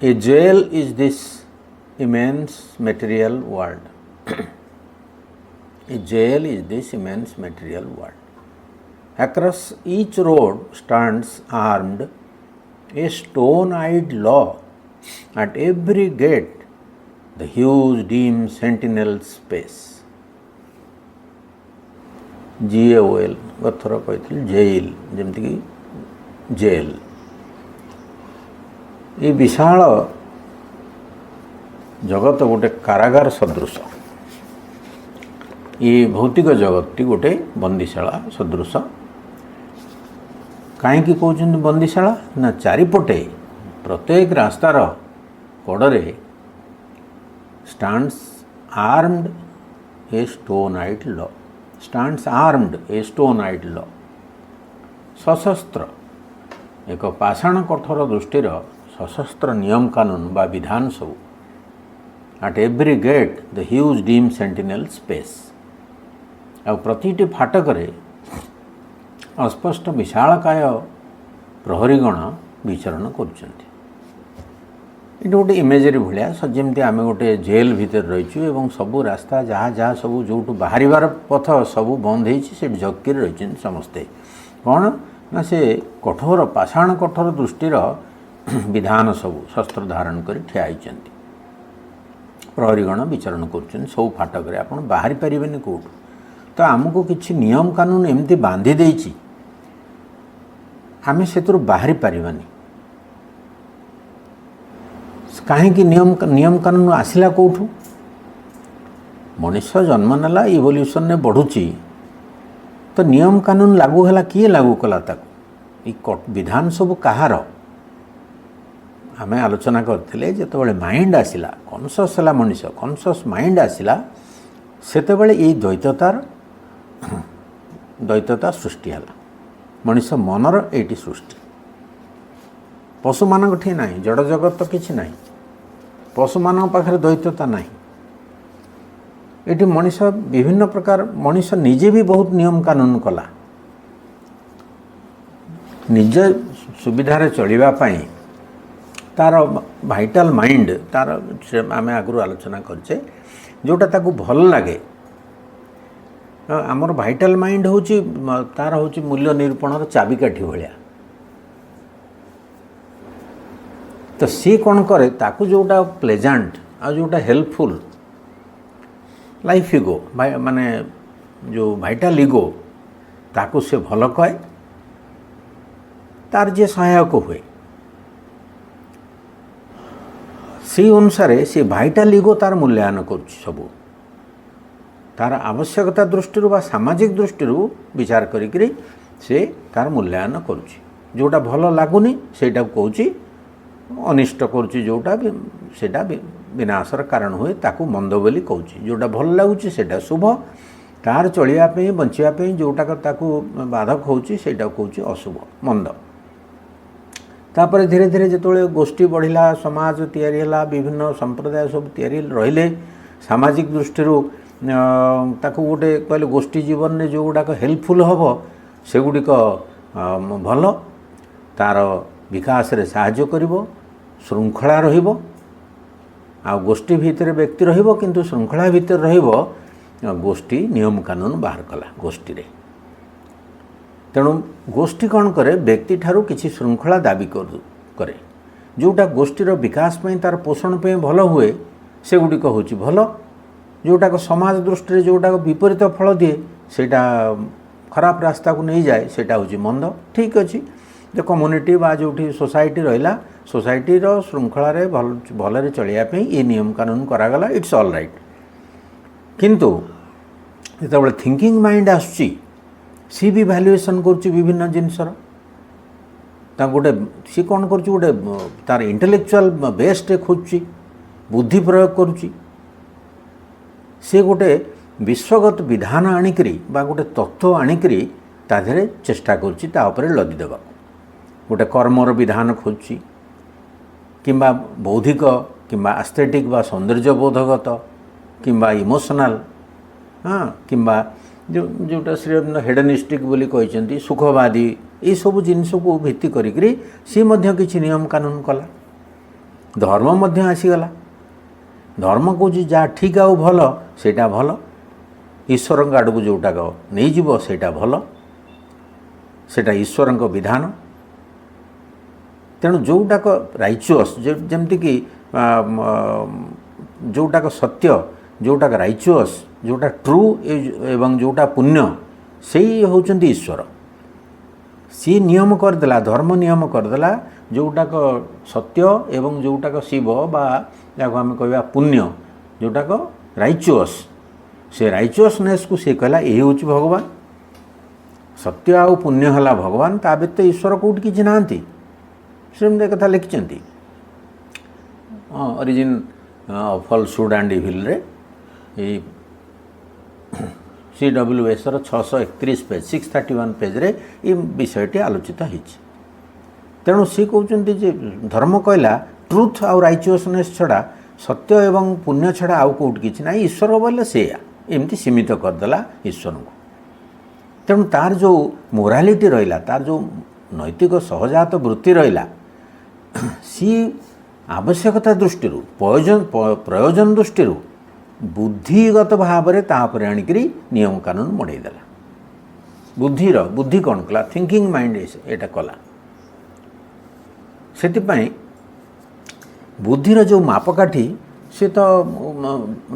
A jail is this immense material world. A jail is this immense material world. Across each road stands armed a stone eyed law. At every gate, the huge dim sentinels pace. JAOL, ଗତଥର କହିଥିଲି ଜେଇଲ୍, ଯେମିତିକି jail. ଏ ବିଶାଳ ଜଗତ ଗୋଟେ କାରାଗାର ସଦୃଶ। ଏ ଭୌତିକ ଜଗତଟି ଗୋଟେ ବନ୍ଦିଶାଳା ସଦୃଶ। କାହିଁକି କହୁଛନ୍ତି ବନ୍ଦିଶାଳା ନା, ଚାରିପଟେ ପ୍ରତ୍ୟେକ ରାସ୍ତାର କଡ଼ରେ stands armed a stone eyed law, stands armed a stone eyed law, ସଶସ୍ତ୍ର ଏକ ପାଷାଣ କଠୋର ଦୃଷ୍ଟିର ସଶସ୍ତ୍ର ନିୟମ କାନୁନ ବା ବିଧାନ ସବୁ। At every gate, the huge dim sentinels pace. ଆଉ ପ୍ରତିଟି ଫାଟକରେ ଅସ୍ପଷ୍ଟ ବିଶାଳକାୟ ପ୍ରହରୀଗଣ ବିଚରଣ କରୁଛନ୍ତି। ଏଇଟା ଗୋଟେ ଇମେଜରୀ ଭଳିଆ, ଯେମିତି ଆମେ ଗୋଟେ ଜେଲ୍ ଭିତରେ ରହିଛୁ ଏବଂ ସବୁ ରାସ୍ତା, ଯାହା ଯାହା ସବୁ ଯେଉଁଠୁ ବାହାରିବାର ପଥ ସବୁ ବନ୍ଦ ହେଇଛି, ସେଠି ଜଗିକି ରହିଛନ୍ତି ସମସ୍ତେ। କ'ଣ ନା, ସେ କଠୋର ପାଷାଣ କଠୋର ଦୃଷ୍ଟିର ବିଧାନ ସବୁ ଶସ୍ତ୍ର ଧାରଣ କରି ଠିଆ ହେଇଛନ୍ତି। ପ୍ରହରୀଗଣ ବିଚରଣ କରୁଛନ୍ତି ସବୁ ଫାଟକରେ। ଆପଣ ବାହାରି ପାରିବେନି କେଉଁଠୁ। ତ ଆମକୁ କିଛି ନିୟମ କାନୁନ ଏମିତି ବାନ୍ଧି ଦେଇଛି, ଆମେ ସେଥିରୁ ବାହାରି ପାରିବାନି। କାହିଁକି ନିୟମ କାନୁନ ଆସିଲା କେଉଁଠୁ? ମଣିଷ ଜନ୍ମ ନେଲା, ଇଭଲ୍ୟୁସନରେ ବଢ଼ୁଛି, ତ ନିୟମ କାନୁନ ଲାଗୁ ହେଲା। କିଏ ଲାଗୁ କଲା ତାକୁ? ଏଇ ବିଧାନ ସବୁ କାହାର? ଆମେ ଆଲୋଚନା କରିଥିଲେ, ଯେତେବେଳେ ମାଇଣ୍ଡ ଆସିଲା, କନସସ୍ ହେଲା ମଣିଷ, କନସସ୍ ମାଇଣ୍ଡ ଆସିଲା, ସେତେବେଳେ ଏଇ ଦ୍ୱୈତତା ସୃଷ୍ଟି ହେଲା। ମଣିଷ ମନର ଏଇଠି ସୃଷ୍ଟି। ପଶୁମାନଙ୍କ ଠି ନାହିଁ, ଜଡ଼ ଜଗତ ତ କିଛି ନାହିଁ। ପଶୁମାନଙ୍କ ପାଖରେ ଦ୍ୱୈତତା ନାହିଁ। ଏଠି ମଣିଷ ବିଭିନ୍ନ ପ୍ରକାର, ମଣିଷ ନିଜେ ବି ବହୁତ ନିୟମ କାନୁନ କଲା ନିଜ ସୁବିଧାରେ ଚଳିବା ପାଇଁ। ତାର ଭାଇଟାଲ ମାଇଣ୍ଡ ତାର, ସେ ଆମେ ଆଗରୁ ଆଲୋଚନା କରିଛେ, ଯେଉଁଟା ତାକୁ ଭଲ ଲାଗେ। ଆମର ଭାଇଟାଲ ମାଇଣ୍ଡ ହେଉଛି ତାର ହେଉଛି ମୂଲ୍ୟ ନିରୂପଣର ଚାବିକାଠି ଭଳିଆ। ତ ସିଏ କ'ଣ କରେ? ତାକୁ ଯେଉଁଟା ପ୍ଲେଜାଣ୍ଟ ଆଉ ଯେଉଁଟା ହେଲ୍ପଫୁଲ୍, ଲାଇଫ୍ ଇଗୋ, ମାନେ ଯେଉଁ ଭାଇଟାଲ ଇଗୋ, ତାକୁ ସେ ଭଲ କହେ, ତାର ଯିଏ ସହାୟକ ହୁଏ। ସେଇ ଅନୁସାରେ ସେ ଭାଇଟାଲ ଇଗୋ ତାର ମୂଲ୍ୟାୟନ କରୁଛି ସବୁ, ତାର ଆବଶ୍ୟକତା ଦୃଷ୍ଟିରୁ ବା ସାମାଜିକ ଦୃଷ୍ଟିରୁ ବିଚାର କରିକିରି ସେ ତାର ମୂଲ୍ୟାୟନ କରୁଛି। ଯେଉଁଟା ଭଲ ଲାଗୁନି, ସେଇଟାକୁ କହୁଛି ଅନିଷ୍ଟ କରୁଛି, ଯେଉଁଟା ବି ସେଇଟା ବିନାଶର କାରଣ ହୁଏ, ତାକୁ ମନ୍ଦ ବୋଲି କହୁଛି। ଯେଉଁଟା ଭଲ ଲାଗୁଛି, ସେଇଟା ଶୁଭ। ତାର ଚଳିବା ପାଇଁ, ବଞ୍ଚିବା ପାଇଁ ଯେଉଁଟା ତାକୁ ବାଧକ ହେଉଛି, ସେଇଟାକୁ କହୁଛି ଅଶୁଭ, ମନ୍ଦ। ତାପରେ ଧୀରେ ଧୀରେ ଯେତେବେଳେ ଗୋଷ୍ଠୀ ବଢ଼ିଲା, ସମାଜ ତିଆରି ହେଲା, ବିଭିନ୍ନ ସମ୍ପ୍ରଦାୟ ସବୁ ତିଆରି ରହିଲେ, ସାମାଜିକ ଦୃଷ୍ଟିରୁ ତାକୁ ଗୋଟେ କହିଲେ ଗୋଷ୍ଠୀ ଜୀବନରେ ଯେଉଁଗୁଡ଼ାକ ହେଲ୍ପଫୁଲ୍ ହେବ, ସେଗୁଡ଼ିକ ଭଲ, ତାର ବିକାଶରେ ସାହାଯ୍ୟ କରିବ, ଶୃଙ୍ଖଳା ରହିବ। ଆଉ ଗୋଷ୍ଠୀ ଭିତରେ ବ୍ୟକ୍ତି ରହିବ, କିନ୍ତୁ ଶୃଙ୍ଖଳା ଭିତରେ ରହିବ। ଗୋଷ୍ଠୀ ନିୟମ କାନୁନ ବାହାର କଲା ଗୋଷ୍ଠୀରେ। ତେଣୁ ଗୋଷ୍ଠୀ କ'ଣ କରେ? ବ୍ୟକ୍ତିଠାରୁ କିଛି ଶୃଙ୍ଖଳା ଦାବି କରେ। ଯେଉଁଟା ଗୋଷ୍ଠୀର ବିକାଶ ପାଇଁ, ତାର ପୋଷଣ ପାଇଁ ଭଲ ହୁଏ, ସେଗୁଡ଼ିକ ହେଉଛି ଭଲ। ଯେଉଁଟାକ ସମାଜ ଦୃଷ୍ଟିରେ ଯେଉଁଟାକ ବିପରୀତ ଫଳ ଦିଏ, ସେଇଟା ଖରାପ ରାସ୍ତାକୁ ନେଇଯାଏ, ସେଇଟା ହେଉଛି ମନ୍ଦ। ଠିକ୍ ଅଛି ଯେ କମ୍ୟୁନିଟି ବା ଯେଉଁଠି ସୋସାଇଟି ରହିଲା, ସୋସାଇଟିର ଶୃଙ୍ଖଳାରେ ଭଲରେ ଚଳିବା ପାଇଁ ଏ ନିୟମ କାନୁନ କରାଗଲା, it's all right. କିନ୍ତୁ ଯେତେବେଳେ ଥିଙ୍କିଂ ମାଇଣ୍ଡ ଆସୁଛି, ସିଏ ବି ଭ୍ୟାଲୁଏସନ୍ କରୁଛି ବିଭିନ୍ନ ଜିନିଷର। ତାକୁ ଗୋଟେ ସିଏ କ'ଣ କରୁଛି? ଗୋଟେ ତାର ଇଣ୍ଟେଲେକ୍ଚୁଆଲ ବେସ୍ଟ ଖୋଜୁଛି, ବୁଦ୍ଧି ପ୍ରୟୋଗ କରୁଛି। ସେ ଗୋଟେ ବିଶ୍ୱଗତ ବିଧାନ ଆଣିକରି ବା ଗୋଟେ ତତ୍ତ୍ୱ ଆଣିକରି ତା ଦେହରେ ଚେଷ୍ଟା କରୁଛି ତା ଉପରେ ଲଦି ଦେବାକୁ। ଗୋଟେ କର୍ମର ବିଧାନ ଖୋଜୁଛି, କିମ୍ବା ବୌଦ୍ଧିକ, କିମ୍ବା ଆସ୍ଥେଟିକ୍ ବା ସୌନ୍ଦର୍ଯ୍ୟବୋଧଗତ, କିମ୍ବା ଇମୋସନାଲ୍, ହଁ, କିମ୍ବା ଯେଉଁଟା ଶ୍ରୀ ଅରବିନ୍ଦ ହେଡନିଷ୍ଟିକ୍ ବୋଲି କହିଛନ୍ତି, ସୁଖବାଦୀ, ଏଇସବୁ ଜିନିଷକୁ ଭିତ୍ତି କରିକିରି ସିଏ ମଧ୍ୟ କିଛି ନିୟମ କାନୁନ କଲା। ଧର୍ମ ମଧ୍ୟ ଆସିଗଲା। ଧର୍ମ କହୁଛି ଯାହା ଠିକ୍ ଆଉ ଭଲ ସେଇଟା ଭଲ, ଈଶ୍ୱରଙ୍କ ଆଡ଼କୁ ଯେଉଁଟାକ ନେଇଯିବ ସେଇଟା ଭଲ, ସେଇଟା ଈଶ୍ୱରଙ୍କ ବିଧାନ। ତେଣୁ ଯେଉଁଟାକ ରାଇଚୁଅସ୍, ଯେମିତିକି ଯେଉଁଟାକ ସତ୍ୟ, ଯେଉଁଟାକ ରାଇଚୁଅସ୍, ଯେଉଁଟା ଟ୍ରୁ ଏବଂ ଯେଉଁଟା ପୁଣ୍ୟ, ସେଇ ହେଉଛନ୍ତି ଈଶ୍ୱର। ସିଏ ନିୟମ କରିଦେଲା, ଧର୍ମ ନିୟମ କରିଦେଲା, ଯେଉଁଟାକ ସତ୍ୟ ଏବଂ ଯେଉଁଟାକ ଶିବ ବା ଯାହାକୁ ଆମେ କହିବା ପୁଣ୍ୟ, ଯେଉଁଟାକ ରାଇଚୁଅସ୍, ସେ ରାଇଚୁଅସନେସ୍କୁ ସିଏ କହିଲା ଏହି ହେଉଛି ଭଗବାନ। ସତ୍ୟ ଆଉ ପୁଣ୍ୟ ହେଲା ଭଗବାନ, ତା ବ୍ୟତୀତ ଈଶ୍ୱର କେଉଁଠି କିଛି ନାହାନ୍ତି। ସେମିତି କଥା ଲେଖିଛନ୍ତି ଅରିଜିନ୍ ଫଲସହୁଡ୍ ଆଣ୍ଡ ଇଭିଲ୍ରେ, ଏଇ CWSର 631 ପେଜ୍, 631 ପେଜ୍ରେ ଏ ବିଷୟଟି ଆଲୋଚିତ ହେଇଛି। ତେଣୁ ସିଏ କହୁଛନ୍ତି ଯେ ଧର୍ମ କହିଲା ଟ୍ରୁଥ୍ ଆଉ ରାଇଚୁଅସନେସ୍ ଛଡ଼ା, ସତ୍ୟ ଏବଂ ପୁଣ୍ୟ ଛଡ଼ା ଆଉ କେଉଁଠି କିଛି ନାହିଁ, ଈଶ୍ୱର ବୋଇଲେ ସେଇଆ, ଏମିତି ସୀମିତ କରିଦେଲା ଈଶ୍ୱରଙ୍କୁ। ତେଣୁ ତାର ଯେଉଁ ମୋରାଲିଟି ରହିଲା, ତାର ଯେଉଁ ନୈତିକ ସହଜାତ ବୃତ୍ତି ରହିଲା, ସିଏ ଆବଶ୍ୟକତା ଦୃଷ୍ଟିରୁ, ପ୍ରୟୋଜନ ଦୃଷ୍ଟିରୁ ବୁଦ୍ଧିଗତ ଭାବରେ ତା ଉପରେ ଆଣିକରି ନିୟମ କାନୁନ ମଢ଼େଇଦେଲା। ବୁଦ୍ଧି କ'ଣ କଲା? ଥିଙ୍କିଂ ମାଇଣ୍ଡ ଏଇଟା କଲା। ସେଥିପାଇଁ ବୁଦ୍ଧିର ଯେଉଁ ମାପକାଠି, ସେ ତ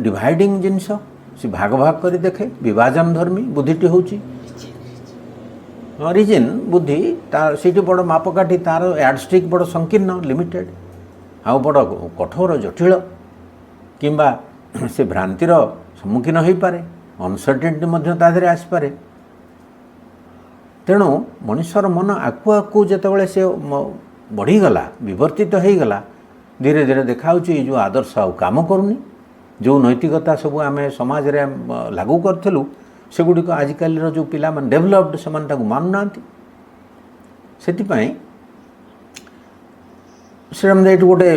ଡିଭାଇଡ଼ିଂ ଜିନିଷ, ସେ ଭାଗ ଭାଗ କରି ଦେଖେ, ବିଭାଜନ ଧର୍ମୀ ବୁଦ୍ଧିଟି ହେଉଛି ରିଜନ୍ ବୁଦ୍ଧି। ତା ସେଇଠି ବଡ଼ ମାପକାଠି, ତାର ୟାର୍ଡଷ୍ଟିକ୍ ବଡ଼ ସଂକୀର୍ଣ୍ଣ, ଲିମିଟେଡ଼, ଆଉ ବଡ଼ କଠୋର, ଜଟିଳ, କିମ୍ବା ସେ ଭ୍ରାନ୍ତିର ସମ୍ମୁଖୀନ ହୋଇପାରେ, ଅନସର୍ଟେନିଟି ମଧ୍ୟ ତା ଦେହରେ ଆସିପାରେ। ତେଣୁ ମଣିଷର ମନ ଆଗକୁ ଆଗକୁ ଯେତେବେଳେ ସେ ବଢ଼ିଗଲା, ବିବର୍ତ୍ତିତ ହୋଇଗଲା, ଧୀରେ ଧୀରେ ଦେଖାହେଉଛି ଏଇ ଯେଉଁ ଆଦର୍ଶ ଆଉ କାମ କରୁନି। ଯେଉଁ ନୈତିକତା ସବୁ ଆମେ ସମାଜରେ ଲାଗୁ କରିଥିଲୁ, ସେଗୁଡ଼ିକ ଆଜିକାଲିର ଯେଉଁ ପିଲାମାନେ ଡେଭଲପଡ୍, ସେମାନେ ତାକୁ ମାନୁନାହାନ୍ତି। ସେଥିପାଇଁ ଶ୍ରୀରାମ ଏଇଠି ଗୋଟେ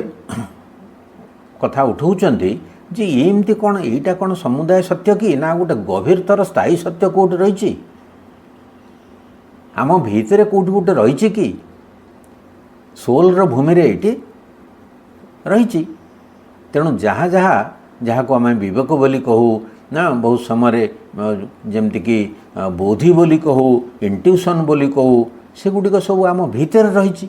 କଥା ଉଠାଉଛନ୍ତି ଯେ ଏମିତି କ'ଣ, ଏଇଟା କ'ଣ ସମୁଦାୟ ସତ୍ୟ କି ନା ଗୋଟେ ଗଭୀରତର ସ୍ଥାୟୀ ସତ୍ୟ କେଉଁଠି ରହିଛି? ଆମ ଭିତରେ କେଉଁଠି ଗୋଟେ ରହିଛି କି? ସୋଲ୍ର ଭୂମିରେ ଏଇଠି ରହିଛି। ତେଣୁ ଯାହା ଯାହା ଯାହାକୁ ଆମେ ବିବେକ ବୋଲି କହୁ ନା, ବହୁତ ସମୟରେ ଯେମିତିକି ବୋଧି ବୋଲି କହୁ, ଇଣ୍ଟ୍ୟୁସନ୍ ବୋଲି କହୁ, ସେଗୁଡ଼ିକ ସବୁ ଆମ ଭିତରେ ରହିଛି।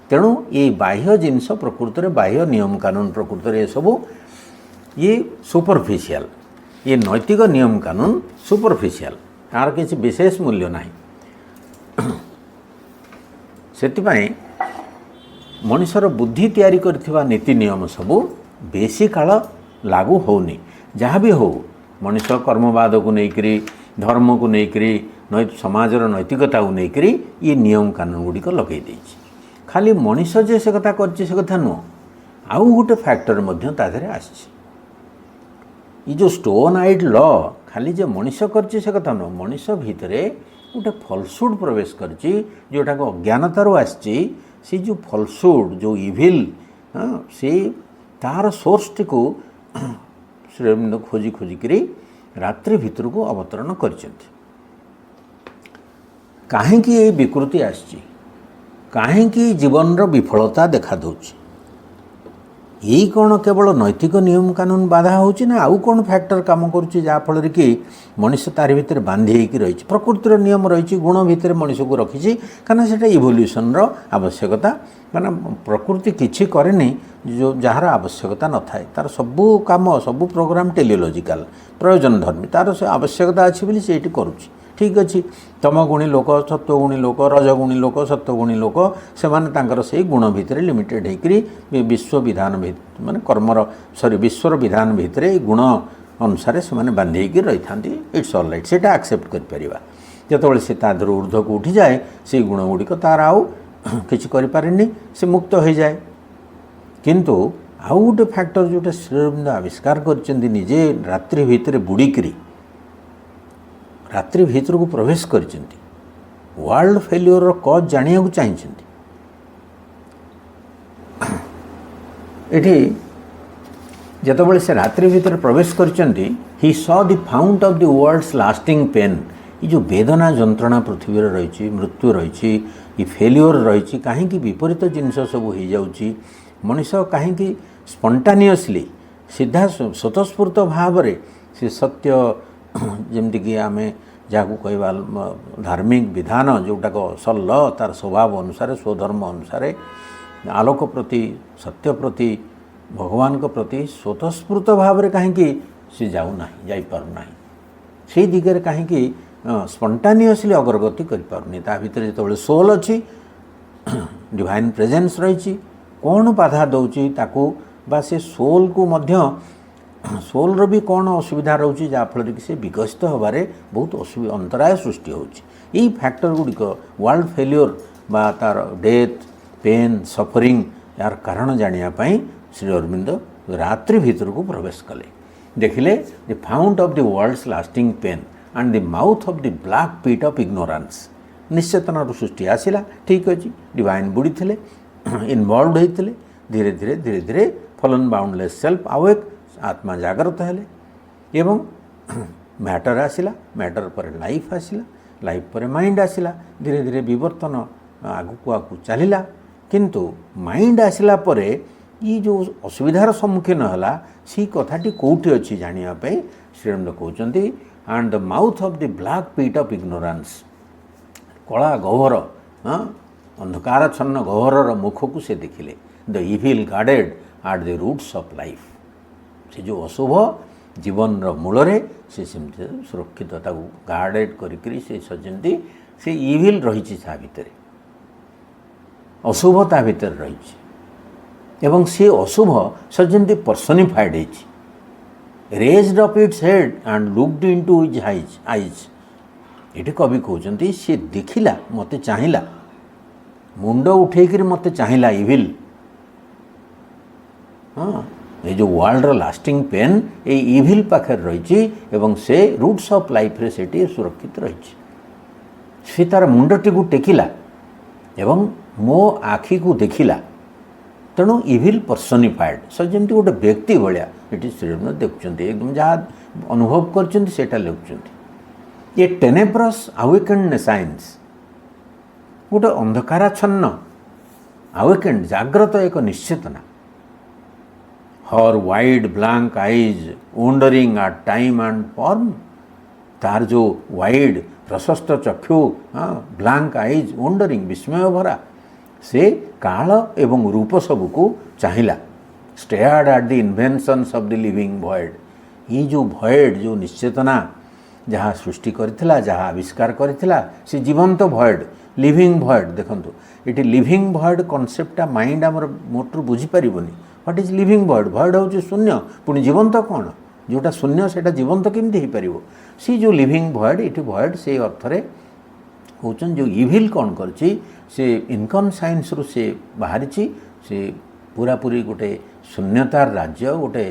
ତେଣୁ ଏଇ ବାହ୍ୟ ଜିନିଷ ପ୍ରକୃତରେ, ବାହ୍ୟ ନିୟମ କାନୁନ ପ୍ରକୃତରେ ଏସବୁ ଇଏ ସୁପରଫିସିଆଲ। ଇଏ ନୈତିକ ନିୟମ କାନୁନ ସୁପରଫିସିଆଲ, ତାର କିଛି ବିଶେଷ ମୂଲ୍ୟ ନାହିଁ। ସେଥିପାଇଁ ମଣିଷର ବୁଦ୍ଧି ତିଆରି କରିଥିବା ନୀତି ନିୟମ ସବୁ ବେଶୀ କାଳ ଲାଗୁ ହେଉନି। ଯାହା ବି ହେଉ, ମଣିଷ କର୍ମବାଦକୁ ନେଇକରି, ଧର୍ମକୁ ନେଇକରି, ସମାଜର ନୈତିକତାକୁ ନେଇକରି ଇଏ ନିୟମ କାନୁନ ଗୁଡ଼ିକ ଲଗେଇ ଦେଇଛି। ଖାଲି ମଣିଷ ଯେ ସେ କଥା କରିଛି ସେ କଥା ନୁହଁ, ଆଉ ଗୋଟେ ଫ୍ୟାକ୍ଟର ମଧ୍ୟ ତା ଦେହରେ ଆସିଛି। ଏ ଯେଉଁ ଷ୍ଟୋନ୍ ଆଇଡ୍ ଲ ଖାଲି ଯେ ମଣିଷ କରିଛି ସେ କଥା ନୁହଁ, ମଣିଷ ଭିତରେ ଗୋଟେ ଫଲସୁଡ୍ ପ୍ରବେଶ କରିଛି, ଯେଉଁଟାକୁ ଅଜ୍ଞାନତାରୁ ଆସିଛି। ସେଇ ଯେଉଁ ଫଲସୁଡ୍, ଯେଉଁ ଇଭିଲ୍, ସେଇ ତାର ସୋର୍ସଟିକୁ ଶ୍ରୀଅରବିନ୍ଦ ଖୋଜି ଖୋଜିକିରି ରାତ୍ରି ଭିତରକୁ ଅବତରଣ କରିଛନ୍ତି। କାହିଁକି ଏଇ ବିକୃତି ଆସିଛି? କାହିଁକି ଜୀବନର ବିଫଳତା ଦେଖାଦେଉଛି? ଏଇ କ'ଣ କେବଳ ନୈତିକ ନିୟମ କାନୁନ ବାଧା ହେଉଛି ନା ଆଉ କ'ଣ ଫ୍ୟାକ୍ଟର କାମ କରୁଛି, ଯାହାଫଳରେ କି ମଣିଷ ତାରି ଭିତରେ ବାନ୍ଧି ହେଇକି ରହିଛି? ପ୍ରକୃତିର ନିୟମ ରହିଛି, ଗୁଣ ଭିତରେ ମଣିଷକୁ ରଖିଛି, କାରଣ ସେଇଟା ଇଭଲ୍ୟୁସନର ଆବଶ୍ୟକତା। ମାନେ ପ୍ରକୃତି କିଛି କରେନି ଯେଉଁ ଯାହାର ଆବଶ୍ୟକତା ନଥାଏ। ତାର ସବୁ କାମ, ସବୁ ପ୍ରୋଗ୍ରାମ ଟେଲିଓଲୋଜିକାଲ, ପ୍ରୟୋଜନ ଧର୍ମୀ। ତାର ସେ ଆବଶ୍ୟକତା ଅଛି ବୋଲି ସେ ଏଇଠି କରୁଛି। ଠିକ୍ ଅଛି, ତମଗୁଣୀ ଲୋକ, ସତ୍ୱଗୁଣୀ ଲୋକ, ରଜଗୁଣୀ ଲୋକ, ସତ୍ୱଗୁଣୀ ଲୋକ, ସେମାନେ ତାଙ୍କର ସେଇ ଗୁଣ ଭିତରେ ଲିମିଟେଡ଼ ହେଇକରି ବିଶ୍ୱ ବିଧାନ, ମାନେ କର୍ମର, ସରି, ବିଶ୍ୱର ବିଧାନ ଭିତରେ ଏଇ ଗୁଣ ଅନୁସାରେ ସେମାନେ ବାନ୍ଧି ହେଇକି ରହିଥାନ୍ତି। It's all right, ସେଇଟା ଆକ୍ସେପ୍ଟ କରିପାରିବା। ଯେତେବେଳେ ସେ ତା ଦେହରୁ ଉର୍ଦ୍ଧ୍ୱକୁ ଉଠିଯାଏ, ସେଇ ଗୁଣ ଗୁଡ଼ିକ ତାର ଆଉ କିଛି କରିପାରେନି, ସେ ମୁକ୍ତ ହୋଇଯାଏ। କିନ୍ତୁ ଆଉ ଗୋଟେ ଫ୍ୟାକ୍ଟର ଯେଉଁଟା ଶ୍ରୀଅରବିନ୍ଦ ଆବିଷ୍କାର କରିଛନ୍ତି, ନିଜେ ରାତ୍ରି ଭିତରେ ବୁଡ଼ିକିରି ରାତ୍ରି ଭିତରକୁ ପ୍ରବେଶ କରିଛନ୍ତି, ୱାର୍ଲଡ ଫେଲ୍ୟୁଅରର କଜ୍ ଜାଣିବାକୁ ଚାହିଁଛନ୍ତି। ଏଠି ଯେତେବେଳେ ସେ ରାତ୍ରି ଭିତରେ ପ୍ରବେଶ କରିଛନ୍ତି, he saw the fount of the world's lasting pain. ଏ ଯେଉଁ ବେଦନା ଯନ୍ତ୍ରଣା ପୃଥିବୀରେ ରହିଛି, ମୃତ୍ୟୁ ରହିଛି, ଏ ଫେଲ୍ୟୁଅର ରହିଛି, କାହିଁକି ବିପରୀତ ଜିନିଷ ସବୁ ହେଇଯାଉଛି, ମଣିଷ କାହିଁକି ସ୍ପଣ୍ଟାନିୟସଲି, ସିଧା ସ୍ୱତଃସ୍ଫୂର୍ତ୍ତ ଭାବରେ ସେ ସତ୍ୟ, ଯେମିତିକି ଆମେ ଯାହାକୁ କହିବା ଧାର୍ମିକ ବିଧାନ, ଯେଉଁଟାକ ସଲ୍ଲ ତାର ସ୍ୱଭାବ ଅନୁସାରେ, ସ୍ୱଧର୍ମ ଅନୁସାରେ, ଆଲୋକ ପ୍ରତି, ସତ୍ୟ ପ୍ରତି, ଭଗବାନଙ୍କ ପ୍ରତି ସ୍ୱତଃସ୍ଫୂର୍ତ୍ତ ଭାବରେ କାହିଁକି ସେ ଯାଉନାହିଁ, ଯାଇପାରୁନାହିଁ? ସେଇ ଦିଗରେ କାହିଁକି ସ୍ପଣ୍ଟାନିୟସଲି ଅଗ୍ରଗତି କରିପାରୁନି? ତା ଭିତରେ ଯେତେବେଳେ ସୋଲ୍ ଅଛି, ଡିଭାଇନ୍ ପ୍ରେଜେନ୍ସ ରହିଛି, କ'ଣ ବାଧା ଦେଉଛି ତାକୁ? ବା ସେ ସୋଲ୍କୁ ମଧ୍ୟ, ସୋଲ୍ର ବି କ'ଣ ଅସୁବିଧା ରହୁଛି, ଯାହାଫଳରେ କି ସେ ବିକଶିତ ହେବାରେ ବହୁତ ଅନ୍ତରାୟ ସୃଷ୍ଟି ହେଉଛି? ଏଇ ଫ୍ୟାକ୍ଟର ଗୁଡ଼ିକ, ୱାର୍ଲଡ ଫେଲିଓର ବା ତା'ର ଡେଥ୍, ପେନ୍, ସଫରିଂ, ଏହାର କାରଣ ଜାଣିବା ପାଇଁ ଶ୍ରୀ ଅରବିନ୍ଦ ରାତ୍ରି ଭିତରକୁ ପ୍ରବେଶ କଲେ। ଦେଖିଲେ the fount of the world's lasting pain and the mouth of the black pit of ignorance. ନିଶ୍ଚେତନାରୁ ସୃଷ୍ଟି ଆସିଲା, ଠିକ୍ ଅଛି। ଡିଭାଇନ୍ ବୁଡ଼ିଥିଲେ, ଇନଭଲ୍ଭ ହେଇଥିଲେ। ଧୀରେ ଧୀରେ ଧୀରେ ଧୀରେ ଫଲନ୍ ବାଉଣ୍ଡଲେସ୍ ସେଲ୍ଫ ଆୱେକ୍, ଆତ୍ମା ଜାଗ୍ରତ ହେଲେ ଏବଂ ମ୍ୟାଟର ଆସିଲା। ମ୍ୟାଟର ପରେ ଲାଇଫ୍ ଆସିଲା, ଲାଇଫ୍ ପରେ ମାଇଣ୍ଡ ଆସିଲା। ଧୀରେ ଧୀରେ ବିବର୍ତ୍ତନ ଆଗକୁ ଆଗକୁ ଚାଲିଲା। କିନ୍ତୁ ମାଇଣ୍ଡ ଆସିଲା ପରେ ଇଏ ଯେଉଁ ଅସୁବିଧାର ସମ୍ମୁଖୀନ ହେଲା, ସେଇ କଥାଟି କେଉଁଠି ଅଛି ଜାଣିବା ପାଇଁ ଶ୍ରୀଅରବିନ୍ଦ କହୁଛନ୍ତି, and the mouth of the black pit of ignorance, କଳା ଗହ୍ୱର, ହଁ, ଅନ୍ଧକାରଚ୍ଛନ୍ନ ଗହ୍ୱରର ମୁଖକୁ ସେ ଦେଖିଲେ। The evil guarded at the roots of life. ସେ ଯେଉଁ ଅଶୁଭ ଜୀବନର ମୂଳରେ ସେ ସେମିତି ସୁରକ୍ଷିତ, ତାକୁ ଗାର୍ଡ଼େଡ଼ କରିକିରି ସେ ଯେମିତି ସେ ଇଭିଲ୍ ରହିଛି ତା ଭିତରେ, ଅଶୁଭ ତା ଭିତରେ ରହିଛି ଏବଂ ସେ ଅଶୁଭ ସେ ଯେମିତି ପର୍ସନିଫାଏଡ଼୍ ହେଇଛି। Raised up its head and looked into his eyes. ଏଠି କବି କହୁଛନ୍ତି, ସିଏ ଦେଖିଲା, ମୋତେ ଚାହିଁଲା, ମୁଣ୍ଡ ଉଠେଇକିରି ମୋତେ ଚାହିଁଲା ଇଭିଲ୍। ହଁ, ଏ ଯେଉଁ ୱାର୍ଲଡର ଲାଷ୍ଟିଂ ପେନ୍ ଏଇ ଇଭିଲ୍ ପାଖରେ ରହିଛି ଏବଂ ସେ ରୁଟ୍ସ ଅଫ୍ ଲାଇଫ୍ରେ ସେଠି ସୁରକ୍ଷିତ ରହିଛି। ସେ ତାର ମୁଣ୍ଡଟିକୁ ଟେକିଲା ଏବଂ ମୋ ଆଖିକୁ ଦେଖିଲା। ତେଣୁ ଇଭିଲ୍ ପର୍ସନିଫାଏଡ଼୍, ସେ ଯେମିତି ଗୋଟେ ବ୍ୟକ୍ତି ଭଳିଆ ଏଠି ଶ୍ରୀଅରବିନ୍ଦ ଦେଖୁଛନ୍ତି। ଏକଦମ ଯାହା ଅନୁଭବ କରିଛନ୍ତି, ସେଇଟା ଲେଖୁଛନ୍ତି। ଏ ଟେନେବ୍ରସ୍ ଆୱେକେଣ୍ଡ ନେସାଇନ୍ସ, ଗୋଟେ ଅନ୍ଧକାରାଚ୍ଛନ୍ନ ଆୱେକେଣ୍ଡ, ଜାଗ୍ରତ ଏକ ନିଶ୍ଚେତନା। Her wide blank eyes wondering at time and form. ତାର ଯେଉଁ ୱାଇଡ୍ ପ୍ରଶସ୍ତ ଚକ୍ଷୁ, ବ୍ଲାଙ୍କ ଆଇଜ୍, ୱଣ୍ଡରିଂ, ବିସ୍ମୟ ଭରା, ସେ କାଳ ଏବଂ ରୂପ ସବୁକୁ ଚାହିଁଲା। Stared at the inventions of the living void. ଏଇ ଯେଉଁ ଭଏଡ୍, ଯେଉଁ ନିଶ୍ଚେତନା ଯାହା ସୃଷ୍ଟି କରିଥିଲା, ଯାହା ଆବିଷ୍କାର କରିଥିଲା, ସେ ଜୀବନ୍ତ ଭଏଡ୍, ଲିଭିଂ ଭଏଡ୍। ଦେଖନ୍ତୁ, ଏଠି ଲିଭିଂ ଭଏଡ୍ କନସେପ୍ଟଟା ମାଇଣ୍ଡ ଆମର ମୋଟରୁ ବୁଝିପାରିବନି। What is living void? Void ହେଉଛି ଶୂନ୍ୟ, ପୁଣି ଜୀବନ୍ତ କ'ଣ? ଯେଉଁଟା ଶୂନ୍ୟ, ସେଇଟା ଜୀବନ୍ତ କେମିତି ହେଇପାରିବ? ସେ ଯେଉଁ ଲିଭିଂ ଭଏଡ୍, ଏଠି ଭଏଡ୍ ସେଇ ଅର୍ଥରେ କହୁଛନ୍ତି, ଯେଉଁ ଇଭିଲ୍ କ'ଣ କରିଛି, ସେ ଇନକନସାଇନ୍ସରୁ ସେ ବାହାରିଛି। ସେ ପୁରାପୁରି ଗୋଟେ ଶୂନ୍ୟତାର ରାଜ୍ୟ, ଗୋଟେ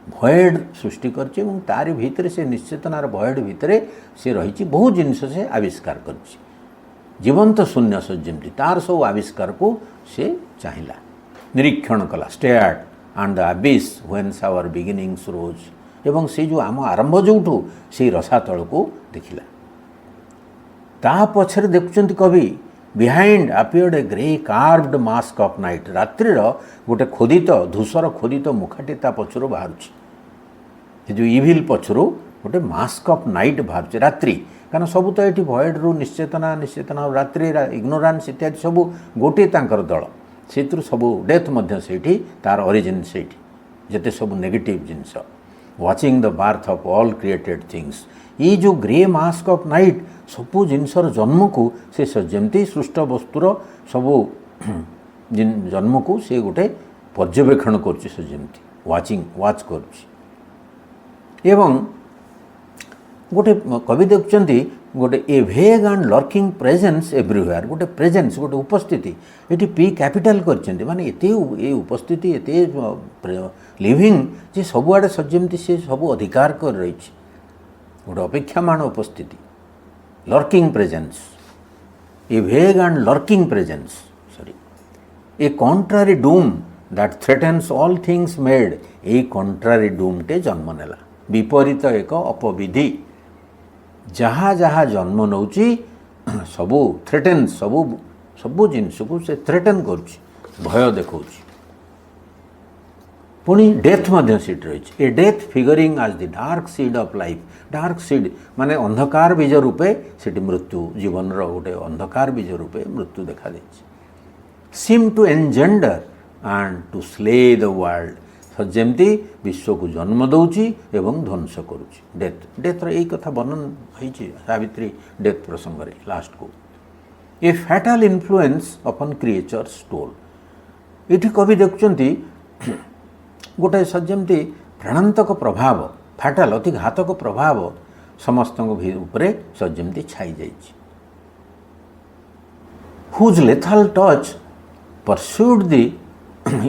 ଭଏଡ୍ ସୃଷ୍ଟି କରିଛି ଏବଂ ତାରି ଭିତରେ, ସେ ନିଶ୍ଚେତନାର ଭଏଡ୍ ଭିତରେ ସେ ରହିଛି। ବହୁ ଜିନିଷ ସେ ଆବିଷ୍କାର କରିଛି। ଜୀବନ୍ତ ଶୂନ୍ୟ ସେ ଯେମିତି ତାର ସବୁ ଆବିଷ୍କାରକୁ ସେ ଚାହିଁଲା, ନିରୀକ୍ଷଣ କଲା। Stared and the abyss whence our beginnings rose. ଏବଂ ସେ ଯେଉଁ ଆମ ଆରମ୍ଭ ଯେଉଁଠୁ, ସେଇ ରସାତଳକୁ ଦେଖିଲା। ତା ପଛରେ ଦେଖୁଛନ୍ତି କବି, behind appeared a grey carved mask of night. ରାତ୍ରିର ଗୋଟେ ଖୋଦିତ, ଧୂସର ଖୋଦିତ ମୁଖାଟି ତା ପଛରୁ ବାହାରୁଛି। ସେ ଯେଉଁ ଇଭିଲ୍ ପଛରୁ ଗୋଟେ ମାସ୍କ ଅଫ୍ ନାଇଟ୍ ବାହାରୁଛି, ରାତ୍ରି। କାରଣ ସବୁ ତ ଏଠି ଭଏଡ଼ରୁ ନିଶ୍ଚେତନା, ନିଶ୍ଚେତନା ରାତ୍ରି, ଇଗ୍ନୋରାନ୍ସ ଇତ୍ୟାଦି ସବୁ ଗୋଟିଏ ତାଙ୍କର ଦଳ। ସେଥିରୁ ସବୁ ଡେଥ୍ ମଧ୍ୟ ସେଇଠି, ତାର ଅରିଜିନ୍ ସେଇଠି, ଯେତେ ସବୁ ନେଗେଟିଭ୍ ଜିନିଷ। Watching the birth of all created things. ଏଇ ଯେଉଁ ଗ୍ରେ ମାସ୍କ ଅଫ୍ ନାଇଟ୍, ସବୁ ଜିନିଷର ଜନ୍ମକୁ ସେ ଯେମିତି ସୃଷ୍ଟ ବସ୍ତୁର ସବୁ ଜନ୍ମକୁ ସେ ଗୋଟେ ପର୍ଯ୍ୟବେକ୍ଷଣ କରୁଛି, ସେ ଯେମିତି ୱାଚିଂ, ୱାଚ୍ କରୁଛି। ଏବଂ ଗୋଟେ କବି ଦେଖୁଛନ୍ତି ଗୋଟେ a vague and lurking presence everywhere. ଗୋଟେ ପ୍ରେଜେନ୍ସ, ଗୋଟେ ଉପସ୍ଥିତି। ଏଠି ପି କ୍ୟାପିଟାଲ କରିଛନ୍ତି, ମାନେ ଏତେ ଏ ଉପସ୍ଥିତି ଏତେ ଲିଭିଂ ଯେ ସବୁଆଡ଼େ ଯେମିତି ସେ ସବୁ ଅଧିକାର କରି ରହିଛି। ଗୋଟେ ଅପେକ୍ଷାମାନ ଉପସ୍ଥିତି, lurking presence, a vague and lurking presence, sorry, a contrary doom that threatens all things made. ଏଇ କଣ୍ଟ୍ରାରି ଡୁମ୍ଟେ ଜନ୍ମ ନେଲା, ବିପରୀତ ଏକ ଅପବିଧି, ଯାହା ଯାହା ଜନ୍ମ ନେଉଛି ସବୁ ଥ୍ରେଟେନ୍ସ, ସବୁ ସବୁ ଜିନିଷକୁ ସେ ଥ୍ରେଟେନ୍ କରୁଛି। ଭୟ ଦେଖାଉଛି। ପୁଣି ଡେଥ୍ ମଧ୍ୟ ସେଠି ରହିଛି, a death figuring as the dark seed of life. Dark seed ମାନେ ଅନ୍ଧକାର ବୀଜ ରୂପେ ସେଠି ମୃତ୍ୟୁ, ଜୀବନର ଗୋଟେ ଅନ୍ଧକାର ବୀଜ ରୂପେ ମୃତ୍ୟୁ ଦେଖାଦେଇଛି, seem to engender and to slay the world. ଯେମିତି ବିଶ୍ୱକୁ ଜନ୍ମ ଦେଉଛି ଏବଂ ଧ୍ୱଂସ କରୁଛି ଡେଥ୍। ଡେଥ୍ର ଏଇ କଥା ବର୍ଣ୍ଣନ ହେଇଛି ସାବିତ୍ରୀ ଡେଥ୍ ପ୍ରସଙ୍ଗରେ ଲାଷ୍ଟକୁ। A fatal influence upon creatures stole. ଏଠି କବି ଦେଖୁଛନ୍ତି ଗୋଟେ ଯେମିତି ପ୍ରାଣାନ୍ତକ ପ୍ରଭାବ, ଫାଟାଲ, ଅତି ଘାତକ ପ୍ରଭାବ ସମସ୍ତଙ୍କ ଉପରେ ଯେମିତି ଛାଇ ଯାଇଛି, whose lethal touch pursued the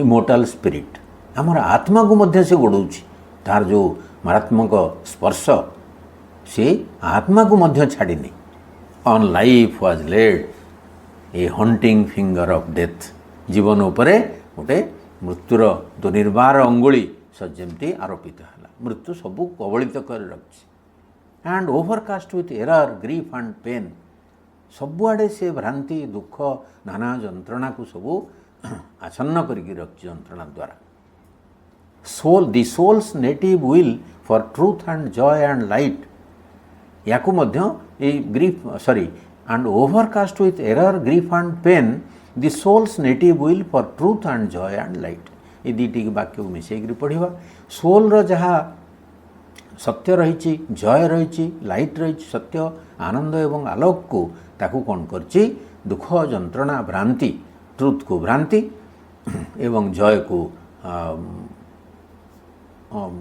immortal spirit. ଆମର ଆତ୍ମାକୁ ମଧ୍ୟ ସେ ଗୋଡ଼ଉଛି। ତାର ଯେଉଁ ମାରାତ୍ମକ ସ୍ପର୍ଶ, ସେ ଆତ୍ମାକୁ ମଧ୍ୟ ଛାଡ଼ିନି। On life was laid a haunting finger of death. ଜୀବନ ଉପରେ ଗୋଟେ ମୃତ୍ୟୁର ଦୁର୍ନିବାର ଅଙ୍ଗୁଳି ଯେମିତି ଆରୋପିତ ହେଲା। ମୃତ୍ୟୁ ସବୁ କବଳିତ କରି ରଖିଛି। And overcast with error, grief and pain. ସବୁଆଡ଼େ ସେ ଭ୍ରାନ୍ତି, ଦୁଃଖ, ନାନା ଯନ୍ତ୍ରଣାକୁ ସବୁ ଆଚ୍ଛନ୍ନ କରିକି ରଖିଛି ଯନ୍ତ୍ରଣା ଦ୍ୱାରା। Soul, the soul's native will for truth and joy and light, ୟାକୁ ମଧ୍ୟ ଏଇ grief, sorry, and overcast with error, grief and pain, the soul's native will for truth and joy and light. ଏ ଦୁଇଟି ବାକ୍ୟକୁ ମିଶାଇକରି ପଢ଼ିବା। ସୋଲ୍ର ଯାହା ସତ୍ୟ ରହିଛି, ଜୟ ରହିଛି, ଲାଇଟ୍ ରହିଛି, ସତ୍ୟ, ଆନନ୍ଦ ଏବଂ ଆଲୋକକୁ, ତାକୁ କ'ଣ କରିଛି? ଦୁଃଖ, ଯନ୍ତ୍ରଣା, ଭ୍ରାନ୍ତି, ଟ୍ରୁଥକୁ ଭ୍ରାନ୍ତି ଏବଂ ଜୟକୁ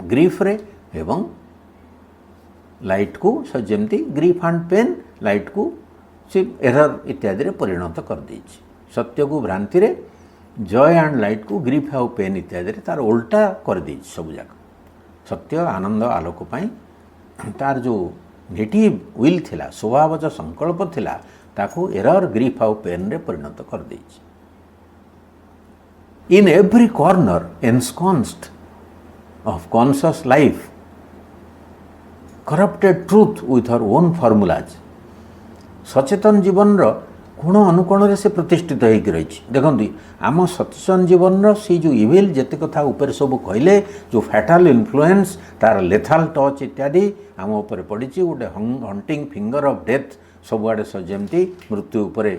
ଗ୍ରିଫ୍ରେ ଏବଂ ଲାଇଟ୍କୁ ଯେମିତି ଗ୍ରିଫ୍ ଆଣ୍ଡ ପେନ୍, ଲାଇଟ୍କୁ ସେ ଏରର୍ ଇତ୍ୟାଦିରେ ପରିଣତ କରିଦେଇଛି। ସତ୍ୟକୁ ଭ୍ରାନ୍ତିରେ, ଜୟ ଆଣ୍ଡ ଲାଇଟ୍କୁ ଗ୍ରିଫ୍ ଆଉ ପେନ୍ ଇତ୍ୟାଦିରେ ତାର ଓଲଟା କରିଦେଇଛି ସବୁଯାକ। ସତ୍ୟ, ଆନନ୍ଦ, ଆଲୋକ ପାଇଁ ତାର ଯେଉଁ ନେଟିଭ୍ will ଥିଲା, ସ୍ୱଭାବଜ ସଂକଳ୍ପ ଥିଲା, ତାକୁ ଏରର୍, ଗ୍ରିଫ୍ ଆଉ ପେନ୍ରେ ପରିଣତ କରିଦେଇଛି। In every corner ensconced of conscious life, corrupted truth with her own formulas. ସଚେତନ ଜୀବନର କୋଣ ଅନୁକୋଣରେ ସେ ପ୍ରତିଷ୍ଠିତ ହେଇକି ରହିଛି। ଦେଖନ୍ତୁ, ଆମ ସଚେତନ ଜୀବନର ସେଇ ଯେଉଁ ଇଭିଲ୍, ଯେତେ କଥା ଉପରେ ସବୁ କହିଲେ, ଯେଉଁ ଫ୍ୟାଟାଲ ଇନଫ୍ଲୁଏନ୍ସ, ତାର ଲେଥାଲ ଟଚ୍ ଇତ୍ୟାଦି ଆମ ଉପରେ ପଡ଼ିଛି। ଗୋଟେ ହଣ୍ଟିଂ ଫିଙ୍ଗର ଅଫ୍ ଡେଥ୍, ସବୁଆଡ଼େ ଯେମିତି ମୃତ୍ୟୁ ଉପରେ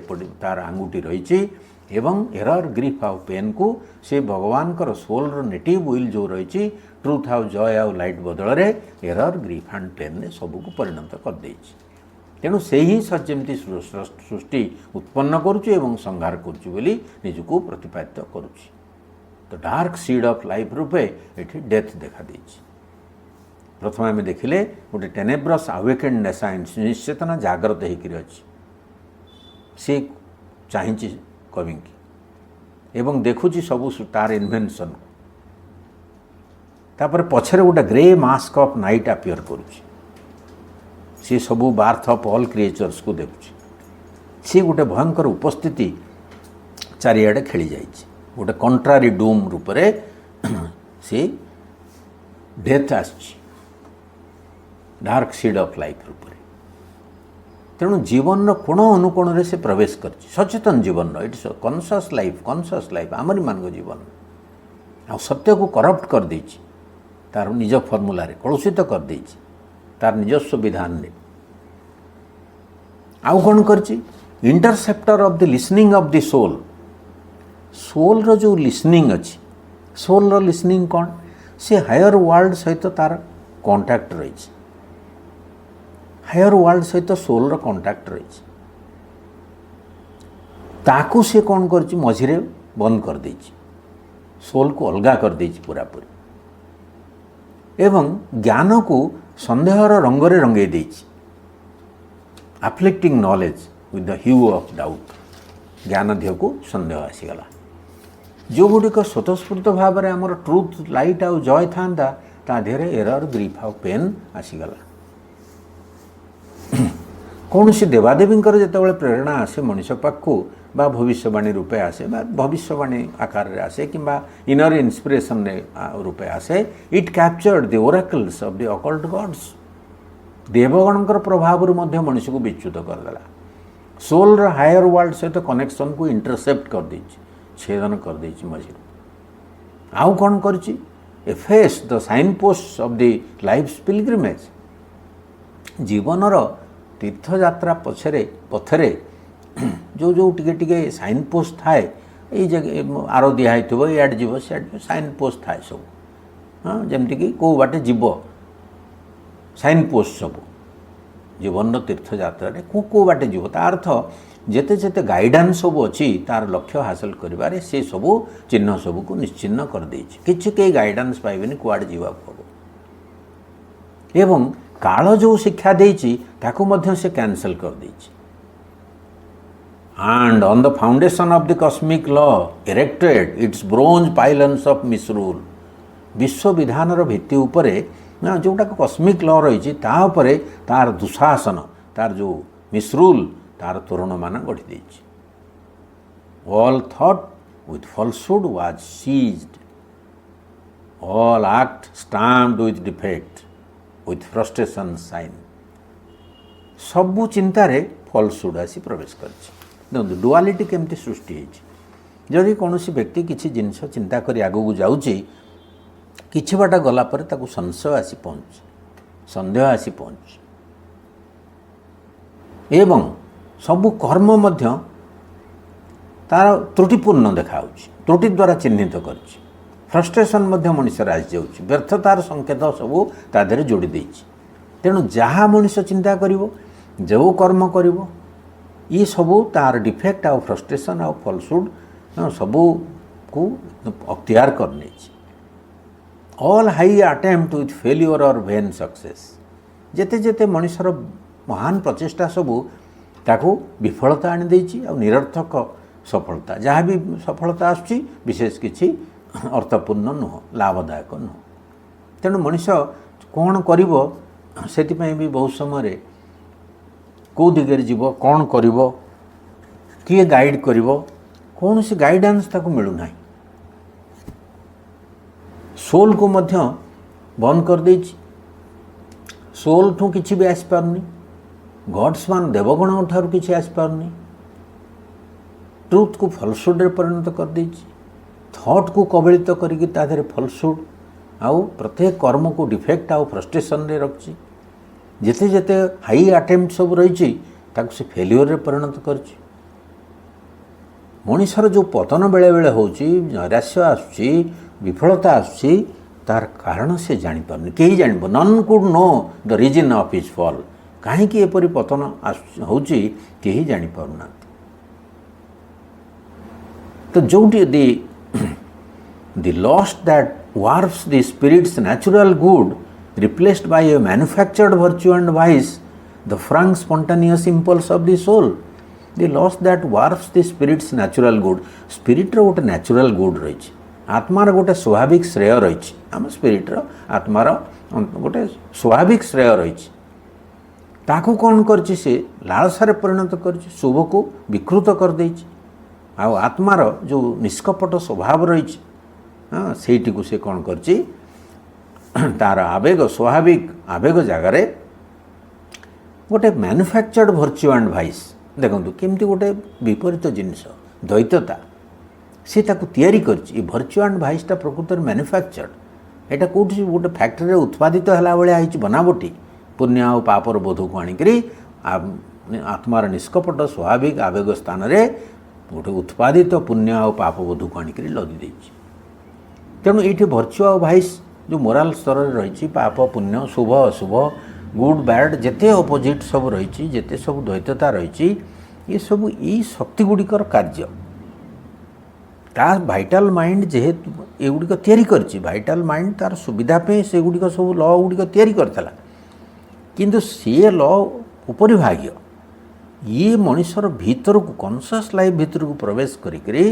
ତାର ଆଙ୍ଗୁଠି ରହିଛି ଏବଂ ଏରର୍, ଗ୍ରିଫ୍ ଆଉ ପେନ୍କୁ ସେ ଭଗବାନଙ୍କର ସୋଲ୍ର ନେଟିଭ୍ will ଯେଉଁ ରହିଛି, ଟ୍ରୁଥ୍ ଆଉ ଜୟ ଆଉ ଲାଇଟ୍ ବଦଳରେ ଏରର୍, ଗ୍ରିଫ୍ ଆଣ୍ଡ ପେନ୍ରେ ସବୁକୁ ପରିଣତ କରିଦେଇଛି। ତେଣୁ ସେ ହିଁ ଯେମିତି ସୃଷ୍ଟି ଉତ୍ପନ୍ନ କରୁଛି ଏବଂ ସଂହାର କରୁଛି ବୋଲି ନିଜକୁ ପ୍ରତିପାଦିତ କରୁଛି। ତ ଡାର୍କ ସିଡ୍ ଅଫ୍ ଲାଇଫ୍ ରୂପେ ଏଠି ଡେଥ୍ ଦେଖାଦେଇଛି। ପ୍ରଥମେ ଆମେ ଦେଖିଲେ ଗୋଟେ ଟେନେବ୍ରସ୍ ଆୱେକେଣ୍ଡ ନେସାଇନ୍ସ, ନିଶ୍ଚେତନା ଜାଗ୍ରତ ହେଇକରି ଅଛି। ସେ ଚାହିଁଛି କବିଙ୍କି ଏବଂ ଦେଖୁଛି ସବୁ ତାର ଇନଭେନସନ୍କୁ। ତାପରେ ପଛରେ ଗୋଟେ grey mask of night appear କରୁଛି। ସିଏ ସବୁ ବାର୍ଥ ଅଫ୍ ଅଲ୍ କ୍ରିଏଚର୍ସକୁ ଦେଖୁଛି। ସିଏ ଗୋଟେ ଭୟଙ୍କର ଉପସ୍ଥିତି ଚାରିଆଡ଼େ ଖେଳି ଯାଇଛି। ଗୋଟେ କଣ୍ଟ୍ରାରି ଡୁମ୍ ରୂପରେ ସେ ଡେଥ୍ ଆସିଛି ଡାର୍କ ସିଡ୍ ଅଫ୍ ଲାଇଫ୍ ରୂପରେ। ତେଣୁ ଜୀବନର କୋଣ ଅନୁକୋଣରେ ସେ ପ୍ରବେଶ କରିଛି। ସଚେତନ ଜୀବନର, it's conscious life, conscious life, ଆମରି ମାନଙ୍କ ଜୀବନ, ଆଉ ସତ୍ୟକୁ କରପ୍ଟ କରିଦେଇଛି, ତାର ନିଜ ଫର୍ମୁଲାରେ କଳୁଷିତ କରିଦେଇଛି, ତାର ନିଜସ୍ୱ ବିଧାନରେ। ଆଉ କ'ଣ କରିଛି? Interceptor of the listening of the soul. ସୋଲ୍ର ଯେଉଁ ଲିସନିଂ ଅଛି, ସୋଲ୍ର ଲିସନିଂ କ'ଣ? ସେ ହାୟର ୱାର୍ଲଡ ସହିତ ତାର କଣ୍ଟାକ୍ଟ ରହିଛି। ହାୟର ୱାର୍ଲଡ ସହିତ ସୋଲ୍ର କଣ୍ଟାକ୍ଟ ରହିଛି। ତାକୁ ସେ କ'ଣ କରିଛି? ମଝିରେ ବନ୍ଦ କରିଦେଇଛି। ସୋଲ୍କୁ ଅଲଗା କରିଦେଇଛି ପୁରାପୁରି ଏବଂ ଜ୍ଞାନକୁ ସନ୍ଦେହର ରଙ୍ଗରେ ରଙ୍ଗେଇ ଦେଇଛି, afflicting knowledge with the hue of doubt. ଜ୍ଞାନ ଦେହକୁ ସନ୍ଦେହ ଆସିଗଲା। ଯେଉଁଗୁଡ଼ିକ ସ୍ୱତଃସ୍ଫୂର୍ତ୍ତ ଭାବରେ ଆମର ଟ୍ରୁଥ୍, ଲାଇଟ୍ ଆଉ ଜୟ ଥାନ୍ତା, ତା ଦେହରେ ଏରର୍, ଗ୍ରିଫ୍ ଆଉ ପେନ୍ ଆସିଗଲା। କୌଣସି ଦେବାଦେବୀଙ୍କର ଯେତେବେଳେ ପ୍ରେରଣା ଆସେ ମଣିଷ ପାଖକୁ ବା ଭବିଷ୍ୟବାଣୀ ରୂପେ ଆସେ ବା ଭବିଷ୍ୟବାଣୀ ଆକାରରେ ଆସେ କିମ୍ବା ଇନର ଇନ୍ସପିରେସନରେ ରୂପେ ଆସେ, it captured the oracles of the occult gods. ଦେବଗଣଙ୍କର ପ୍ରଭାବରୁ ମଧ୍ୟ ମଣିଷକୁ ବିଚ୍ୟୁତ କରିଦେଲା। ସୋଲ୍ର ହାୟର ୱାର୍ଲଡ ସହିତ କନେକ୍ସନକୁ ଇଣ୍ଟରସେପ୍ଟ କରିଦେଇଛି, ଛେଦନ କରିଦେଇଛି ମଝିରୁ। ଆଉ କ'ଣ କରିଛି? Efface the sign post of the life pilgrimage. ଜୀବନର ତୀର୍ଥଯାତ୍ରା ପଛରେ ପଥରେ ଯେଉଁ ଯେଉଁ ଟିକେ ଟିକେ ସାଇନ୍ ପୋଷ୍ଟ ଥାଏ, ଏଇ ଜାଗା ଆର ଦିଆ ହେଇଥିବ, ଇଆଡ଼େ ଯିବ, ସିଆଡ଼େ ଯିବ, ସାଇନ୍ ପୋଷ୍ଟ ଥାଏ ସବୁ। ହଁ, ଯେମିତିକି କେଉଁ ବାଟେ ଯିବ, ସାଇନ୍ ପୋଷ୍ଟ ସବୁ। ଜୀବନର ତୀର୍ଥଯାତ୍ରାରେ କେଉଁ କେଉଁ ବାଟେ ଯିବ, ତା ଅର୍ଥ ଯେତେ ଯେତେ ଗାଇଡ଼ାନ୍ସ ସବୁ ଅଛି, ତାର ଲକ୍ଷ୍ୟ ହାସଲ କରିବାରେ ସେ ସବୁ ଚିହ୍ନ ସବୁକୁ ନିଶ୍ଚିହ୍ନ କରିଦେଇଛି। କିଛି କେହି ଗାଇଡ଼ାନ୍ସ ପାଇବେନି କୁଆଡ଼େ ଯିବାକୁ ହେବ। ଏବଂ କାଳ ଯେଉଁ ଶିକ୍ଷା ଦେଇଛି, ତାକୁ ମଧ୍ୟ ସେ କ୍ୟାନସଲ୍ କରିଦେଇଛି। And on the foundation of the cosmic law erected its bronze pylons of misrule. ବିଶ୍ୱବିଧାନର ଭିତ୍ତି ଉପରେ ନା, ଯେଉଁଟାକ କସ୍ମିକ୍ ଲ ରହିଛି, ତା ଉପରେ ତାର ଦୁଃଶାସନ, ତାର ଯେଉଁ ମିସରୁଲ୍, ତାର ତୋରଣମାନ ଗଢ଼ି ଦେଇଛି। All thought with falsehood was seized, all act stamped with defect, with frustration sign. ସବୁ ଚିନ୍ତାରେ ଫଲସୁଡ୍ ଆସି ପ୍ରବେଶ କରିଛି। ଦେଖନ୍ତୁ, ଡୁଆଲିଟି କେମିତି ସୃଷ୍ଟି ହେଇଛି। ଯଦି କୌଣସି ବ୍ୟକ୍ତି କିଛି ଜିନିଷ ଚିନ୍ତା କରି ଆଗକୁ ଯାଉଛି, କିଛି ବାଟ ଗଲା ପରେ ତାକୁ ସଂଶୟ ଆସି ପହଞ୍ଚୁଛି, ସନ୍ଦେହ ଆସି ପହଞ୍ଚୁଛି ଏବଂ ସବୁ କର୍ମ ମଧ୍ୟ ତାର ତ୍ରୁଟିପୂର୍ଣ୍ଣ ଦେଖାହେଉଛି, ତ୍ରୁଟି ଦ୍ୱାରା ଚିହ୍ନିତ କରିଛି। ଫ୍ରଷ୍ଟ୍ରେସନ୍ ମଧ୍ୟ ମଣିଷର ଆସିଯାଉଛି, ବ୍ୟର୍ଥତାର ସଂକେତ ସବୁ ତା ଦେହରେ ଯୋଡ଼ି ଦେଇଛି। ତେଣୁ ଯାହା ମଣିଷ ଚିନ୍ତା କରିବ, ଯେଉଁ କର୍ମ କରିବ, ଇଏ ସବୁ ତାର ଡିଫେକ୍ଟ ଆଉ ଫ୍ରଷ୍ଟ୍ରେସନ୍ ଆଉ ଫଲସୁଡ୍ ସବୁକୁ ଅକ୍ତିଆର କରିନେଇଛି। All high attempt with failure or vain success. ଯେତେ ଯେତେ ମଣିଷର ମହାନ ପ୍ରଚେଷ୍ଟା ସବୁ ତାକୁ ବିଫଳତା ଆଣିଦେଇଛି ଆଉ ନିରର୍ଥକ ସଫଳତା। ଯାହା ବି ସଫଳତା ଆସୁଛି, ବିଶେଷ କିଛି ଅର୍ଥପୂର୍ଣ୍ଣ ନୁହଁ, ଲାଭଦାୟକ ନୁହଁ। ତେଣୁ ମଣିଷ କ'ଣ କରିବ, ସେଥିପାଇଁ ବି ବହୁତ ସମୟରେ କେଉଁ ଦିଗରେ ଯିବ, କ'ଣ କରିବ, କିଏ ଗାଇଡ଼ କରିବ, କୌଣସି ଗାଇଡ଼ାନ୍ସ ତାକୁ ମିଳୁନାହିଁ। ସୋଲ୍କୁ ମଧ୍ୟ ବନ୍ଦ କରିଦେଇଛି। ସୋଲ୍ଠୁ କିଛି ବି ଆସିପାରୁନି, ଗଡ୍ସ ମାନ ଦେବଗଣଙ୍କ ଠାରୁ କିଛି ଆସିପାରୁନି। ଟ୍ରୁଥକୁ ଫଲସୁଡ଼ରେ ପରିଣତ କରିଦେଇଛି। ଥଟ୍କୁ କବଳିତ କରିକି ତା ଦେହରେ ଫଲସୁଡ଼ ଆଉ ପ୍ରତ୍ୟେକ କର୍ମକୁ ଡିଫେକ୍ଟ ଆଉ ଫ୍ରଷ୍ଟ୍ରେସନରେ ରଖିଛି। ଯେତେ ଯେତେ ହାଇ ଆଟେମ୍ପ୍ଟ ସବୁ ରହିଛି, ତାକୁ ସେ ଫେଲିଓରରେ ପରିଣତ କରିଛି। ମଣିଷର ଯେଉଁ ପତନ ବେଳେବେଳେ ହେଉଛି, ନୈରାଶ୍ୟ ଆସୁଛି, ବିଫଳତା ଆସୁଛି, ତାର କାରଣ ସେ ଜାଣିପାରୁନି। କେହି ଜାଣିବ, none could know the reason of his fall. କାହିଁକି ଏପରି ପତନ ଆସୁ ହେଉଛି, କେହି ଜାଣିପାରୁନାହାନ୍ତି। ତ ଯେଉଁଠି the lust that warps the spirit's natural good replaced by a manufactured virtue and vice, the frank spontaneous impulse of the soul. The lust that warps the spirit's natural good. ସ୍ପିରିଟ୍ର ଗୋଟେ ନ୍ୟାଚୁରାଲ୍ ଗୁଡ୍ ରହିଛି, ଆତ୍ମାର ଗୋଟେ ସ୍ୱାଭାବିକ ଶ୍ରେୟ ରହିଛି। ଆମ ସ୍ପିରିଟ୍ର, ଆତ୍ମାର ଗୋଟେ ସ୍ୱାଭାବିକ ଶ୍ରେୟ ରହିଛି। ତାକୁ କ'ଣ କରିଛି? ସେ ଲାଳସାରେ ପରିଣତ କରିଛି, ଶୁଭକୁ ବିକୃତ କରିଦେଇଛି। ଆଉ ଆତ୍ମାର ଯେଉଁ ନିଷ୍କପଟ ସ୍ୱଭାବ ରହିଛି, ହଁ, ସେଇଟିକୁ ସେ କ'ଣ କରିଛି? ତାର ଆବେଗ, ସ୍ୱାଭାବିକ ଆବେଗ ଜାଗାରେ ଗୋଟେ ମ୍ୟାନୁଫ୍ୟାକ୍ଚର୍ଡ ଭର୍ଚ୍ୟୁ ଆଣ୍ଡ ଭାଇସ୍। ଦେଖନ୍ତୁ, କେମିତି ଗୋଟେ ବିପରୀତ ଜିନିଷ, ଦ୍ୱୈତତା, ସେ ତାକୁ ତିଆରି କରିଛି। ଏ ଭର୍ଚ୍ୟୁ ଆଣ୍ଡ ଭାଇସ୍ଟା ପ୍ରକୃତରେ ମ୍ୟାନୁଫ୍ୟାକ୍ଚର୍ଡ। ଏଇଟା କେଉଁଠି ଗୋଟେ ଫ୍ୟାକ୍ଟ୍ରିରେ ଉତ୍ପାଦିତ ହେଲା ଭଳିଆ ହେଇଛି, ବନାବଟି। ପୁଣ୍ୟ ଆଉ ପାପର ବୋଧକୁ ଆଣିକରି ଆତ୍ମାର ନିଷ୍କପଟ ସ୍ୱାଭାବିକ ଆବେଗ ସ୍ଥାନରେ ଗୋଟେ ଉତ୍ପାଦିତ ପୁଣ୍ୟ ଆଉ ପାପ ବୋଧକୁ ଆଣିକରି ଲଦି ଦେଇଛି। ତେଣୁ ଏଇଠି ଭର୍ଚ୍ୟୁ ଆଉ ଭାଇସ୍ ଯେଉଁ ମୋରାଲ ସ୍ତରରେ ରହିଛି, ପାପ ପୁଣ୍ୟ, ଶୁଭ ଅଶୁଭ, ଗୁଡ୍ ବ୍ୟାଡ୍, ଯେତେ ଅପୋଜିଟ୍ ସବୁ ରହିଛି, ଯେତେ ସବୁ ଦ୍ୱୈତତା ରହିଛି, ଏସବୁ ଏଇ ଶକ୍ତି ଗୁଡ଼ିକର କାର୍ଯ୍ୟ। ତା ଭାଇଟାଲ ମାଇଣ୍ଡ ଯେହେତୁ ଏଗୁଡ଼ିକ ତିଆରି କରିଛି, ଭାଇଟାଲ ମାଇଣ୍ଡ ତାର ସୁବିଧା ପାଇଁ ସେଗୁଡ଼ିକ ସବୁ ଲ ଗୁଡ଼ିକ ତିଆରି କରିଥିଲା। କିନ୍ତୁ ସିଏ ଲ ଉପରିଭାଗୀୟ। ଇଏ ମଣିଷର ଭିତରକୁ, କନସିୟସ୍ ଲାଇଫ୍ ଭିତରକୁ ପ୍ରବେଶ କରିକରି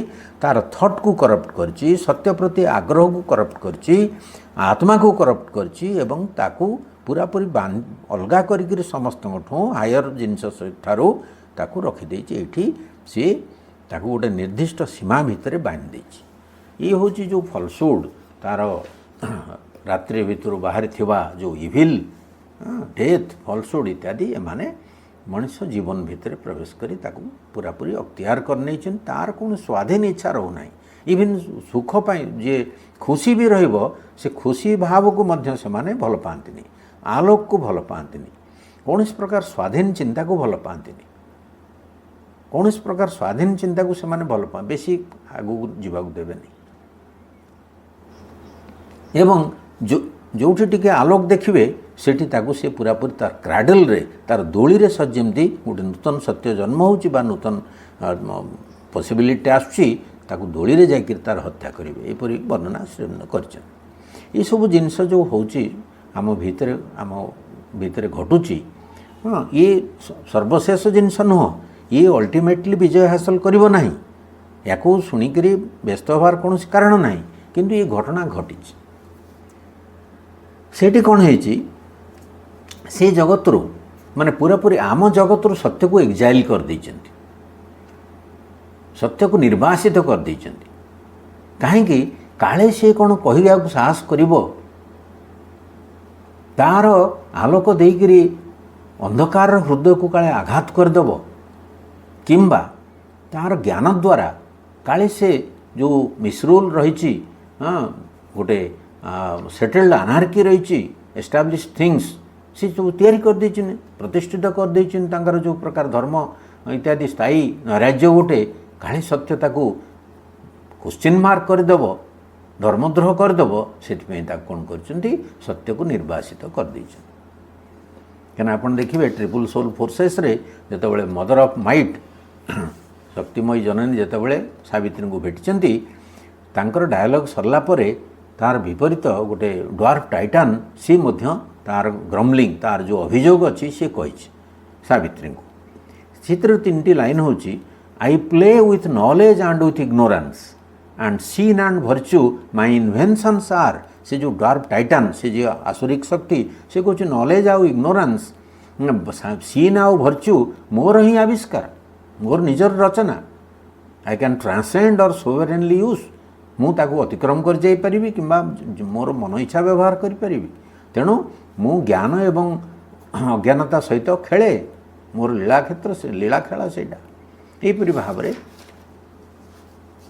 ତାର ଥଟ୍କୁ କରପ୍ଟ କରିଛି, ସତ୍ୟ ପ୍ରତି ଆଗ୍ରହକୁ କରପ୍ଟ କରିଛି, ଆତ୍ମାକୁ କରପ୍ଟ କରିଛି ଏବଂ ତାକୁ ପୁରାପୁରି ଅଲଗା କରିକିରି ସମସ୍ତଙ୍କଠୁ, ହାୟର ଜିନିଷ ଠାରୁ ତାକୁ ରଖିଦେଇଛି। ଏଇଠି ସିଏ ତାକୁ ଗୋଟେ ନିର୍ଦ୍ଦିଷ୍ଟ ସୀମା ଭିତରେ ବାନ୍ଧି ଦେଇଛି। ଇଏ ହେଉଛି ଯେଉଁ ଫଲସୁଡ୍, ତାର ରାତ୍ରି ଭିତରୁ ବାହାରିଥିବା ଯେଉଁ ଇଭିଲ୍, ଡେଥ୍, ଫଲସୁଡ୍ ଇତ୍ୟାଦି, ଏମାନେ ମଣିଷ ଜୀବନ ଭିତରେ ପ୍ରବେଶ କରି ତାକୁ ପୁରାପୁରି ଅକ୍ତିଆର କରିନେଇଛନ୍ତି। ତାର କୌଣସି ସ୍ୱାଧୀନ ଇଚ୍ଛା ରହୁନାହିଁ। ଇଭିନ୍ ସୁଖ ପାଇଁ ଯିଏ ଖୁସି ବି ରହିବ, ସେ ଖୁସି ଭାବକୁ ମଧ୍ୟ ସେମାନେ ଭଲ ପାଆନ୍ତିନି, ଆଲୋକକୁ ଭଲ ପାଆନ୍ତିନି, କୌଣସି ପ୍ରକାର ସ୍ୱାଧୀନ ଚିନ୍ତାକୁ ଭଲ ପାଆନ୍ତିନି। କୌଣସି ପ୍ରକାର ସ୍ୱାଧୀନ ଚିନ୍ତାକୁ ସେମାନେ ଭଲ ପା ବେଶୀ ଆଗକୁ ଯିବାକୁ ଦେବେନି। ଏବଂ ଯେଉଁଠି ଟିକେ ଆଲୋକ ଦେଖିବେ, ସେଠି ତାକୁ ସେ ପୁରାପୁରି ତାର କ୍ରାଡେଲରେ, ତାର ଦୋଳିରେ ଯେମିତି ଗୋଟେ ନୂତନ ସତ୍ୟ ଜନ୍ମ ହେଉଛି ବା ନୂତନ ପସିବିଲିଟି ଆସୁଛି, ତାକୁ ଦୋଳିରେ ଯାଇକରି ତାର ହତ୍ୟା କରିବେ। ଏପରି ବର୍ଣ୍ଣନା ଶ୍ରୀଅରବିନ୍ଦ କରିଛନ୍ତି। ଏସବୁ ଜିନିଷ ଯେଉଁ ହେଉଛି ଆମ ଭିତରେ, ଆମ ଭିତରେ ଘଟୁଛି, ହଁ, ଇଏ ସର୍ବଶେଷ ଜିନିଷ ନୁହଁ। ଇଏ ଅଲ୍ଟିମେଟଲି ବିଜୟ ହାସଲ କରିବ ନାହିଁ। ୟାକୁ ଶୁଣିକରି ବ୍ୟସ୍ତ ହେବାର କୌଣସି କାରଣ ନାହିଁ। କିନ୍ତୁ ଏ ଘଟଣା ଘଟିଛି। ସେଇଠି କ'ଣ ହେଇଛି? ସେ ଜଗତରୁ, ମାନେ ପୁରାପୁରି ଆମ ଜଗତରୁ ସତ୍ୟକୁ ଏକ୍ଜାଇଲ୍ କରିଦେଇଛନ୍ତି, ସତ୍ୟକୁ ନିର୍ବାସିତ କରିଦେଇଛନ୍ତି। କାହିଁକି? କାଳେ ସେ କ'ଣ କହିବାକୁ ସାହସ କରିବ, ତାର ଆଲୋକ ଦେଇକରି ଅନ୍ଧକାରର ହୃଦୟକୁ କାଳେ ଆଘାତ କରିଦେବ, କିମ୍ବା ତାର ଜ୍ଞାନ ଦ୍ୱାରା କାଳେ ସେ ଯେଉଁ ମିସରୁଲ୍ ରହିଛି, ହଁ, ଗୋଟେ ସେଟେଲ୍ଡ ଆନାର୍କି ରହିଛି, ଏଷ୍ଟାବ୍ଲିଶ ଥିଙ୍ଗସ୍ ସେ ସବୁ ତିଆରି କରିଦେଇଛନ୍ତି, ପ୍ରତିଷ୍ଠିତ କରିଦେଇଛନ୍ତି, ତାଙ୍କର ଯେଉଁ ପ୍ରକାର ଧର୍ମ ଇତ୍ୟାଦି ସ୍ଥାୟୀ ରାଜ୍ୟ ଗୋଟେ, କାଳେ ସତ୍ୟ ତାକୁ କୋଶ୍ଚିନ୍ ମାର୍କ କରିଦେବ, ଧର୍ମଦ୍ରୋହ କରିଦେବ, ସେଥିପାଇଁ ତାକୁ କ'ଣ କରିଛନ୍ତି? ସତ୍ୟକୁ ନିର୍ବାସିତ କରିଦେଇଛନ୍ତି। କାହିଁକିନା ଆପଣ ଦେଖିବେ, ଟ୍ରିପୁଲ୍ ସୋଲ୍ ଫୋର୍ସେସ୍ରେ ଯେତେବେଳେ ମଦର ଅଫ୍ ମାଇଟ୍, ଶକ୍ତିମୟୀ ଜନନୀ ଯେତେବେଳେ ସାବିତ୍ରୀଙ୍କୁ ଭେଟିଛନ୍ତି, ତାଙ୍କର ଡାୟଲଗ୍ ସରିଲା ପରେ ତାର ବିପରୀତ ଗୋଟେ ଡ୍ୱାର୍ଫ ଟାଇଟାନ୍, ସିଏ ମଧ୍ୟ ତାର ଗ୍ରମ୍ବଲିଂ, ତାର ଯେଉଁ ଅଭିଯୋଗ ଅଛି, ସିଏ କହିଛି ସାବିତ୍ରୀଙ୍କୁ। ସେଥିରୁ ତିନିଟି ଲାଇନ୍ ହେଉଛି, "I play with knowledge and with ignorance, and sin and virtue my inventions are." ସେ ଯେଉଁ ଡ୍ୱାର୍ଫ ଟାଇଟାନ୍, ସେ ଯେଉଁ ଆସୁରିକ ଶକ୍ତି, ସେ କହୁଛି ନଲେଜ୍ ଆଉ ଇଗ୍ନୋରାନ୍ସ, ସିନ୍ ଆଉ ଭର୍ଚ୍ୟୁ ମୋର ହିଁ ଆବିଷ୍କାର, ମୋର ନିଜର ରଚନା। "I can transcend or sovereignly use." ମୁଁ ତାକୁ ଅତିକ୍ରମ କରିଯାଇପାରିବି କିମ୍ବା ମୋର ମନ ଇଚ୍ଛା ବ୍ୟବହାର କରିପାରିବି। ତେଣୁ ମୁଁ ଜ୍ଞାନ ଏବଂ ଅଜ୍ଞାନତା ସହିତ ଖେଳେ, ମୋର ଲୀଳା କ୍ଷେତ୍ର, ସେ ଲୀଳା ଖେଳ ସେଇଟା। ଏହିପରି ଭାବରେ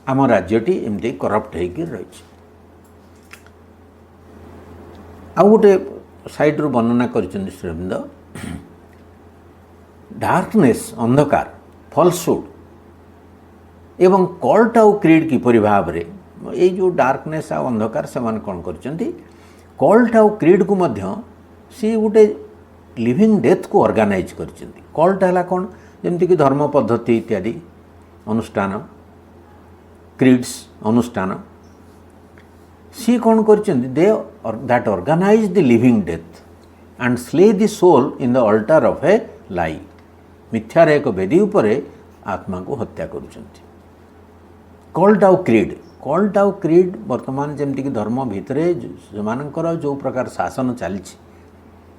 ଆମ ରାଜ୍ୟଟି ଏମିତି କରପ୍ଟ ହେଇକି ରହିଛି। ଆଉ ଗୋଟେ ସାଇଡ଼ରୁ ବର୍ଣ୍ଣନା କରିଛନ୍ତି ଶ୍ରୀଅରବିନ୍ଦ। ଡାର୍କନେସ୍, ଅନ୍ଧକାର, ଫଲସୁଡ୍ ଏବଂ କଲ୍ଟ ଆଉ କ୍ରିଡ୍ କିପରି ଭାବରେ ଏଇ ଯେଉଁ ଡାର୍କନେସ୍ ଆଉ ଅନ୍ଧକାର, ସେମାନେ କ'ଣ କରିଛନ୍ତି? କଲ୍ଟ ଆଉ କ୍ରିଡ୍କୁ ମଧ୍ୟ ସିଏ ଗୋଟେ ଲିଭିଂ ଡେଥ୍କୁ ଅର୍ଗାନାଇଜ୍ କରିଛନ୍ତି। କଲ୍ଟ ହେଲା କ'ଣ? ଯେମିତିକି ଧର୍ମ ପଦ୍ଧତି ଇତ୍ୟାଦି ଅନୁଷ୍ଠାନ, କ୍ରିଡ୍ସ ଅନୁଷ୍ଠାନ। ସିଏ କ'ଣ କରିଛନ୍ତି? They that organize the living death and slay the soul in the altar of a lie. ମିଥ୍ୟାର ଏକ ବେଦୀ ଉପରେ ଆତ୍ମାକୁ ହତ୍ୟା କରୁଛନ୍ତି। କଲ୍ଟ ଆଉ କ୍ରିଡ୍, କଲ୍ଟ ଆଉ କ୍ରିଡ୍ ବର୍ତ୍ତମାନ ଯେମିତିକି ଧର୍ମ ଭିତରେ ସେମାନଙ୍କର ଯେଉଁ ପ୍ରକାର ଶାସନ ଚାଲିଛି,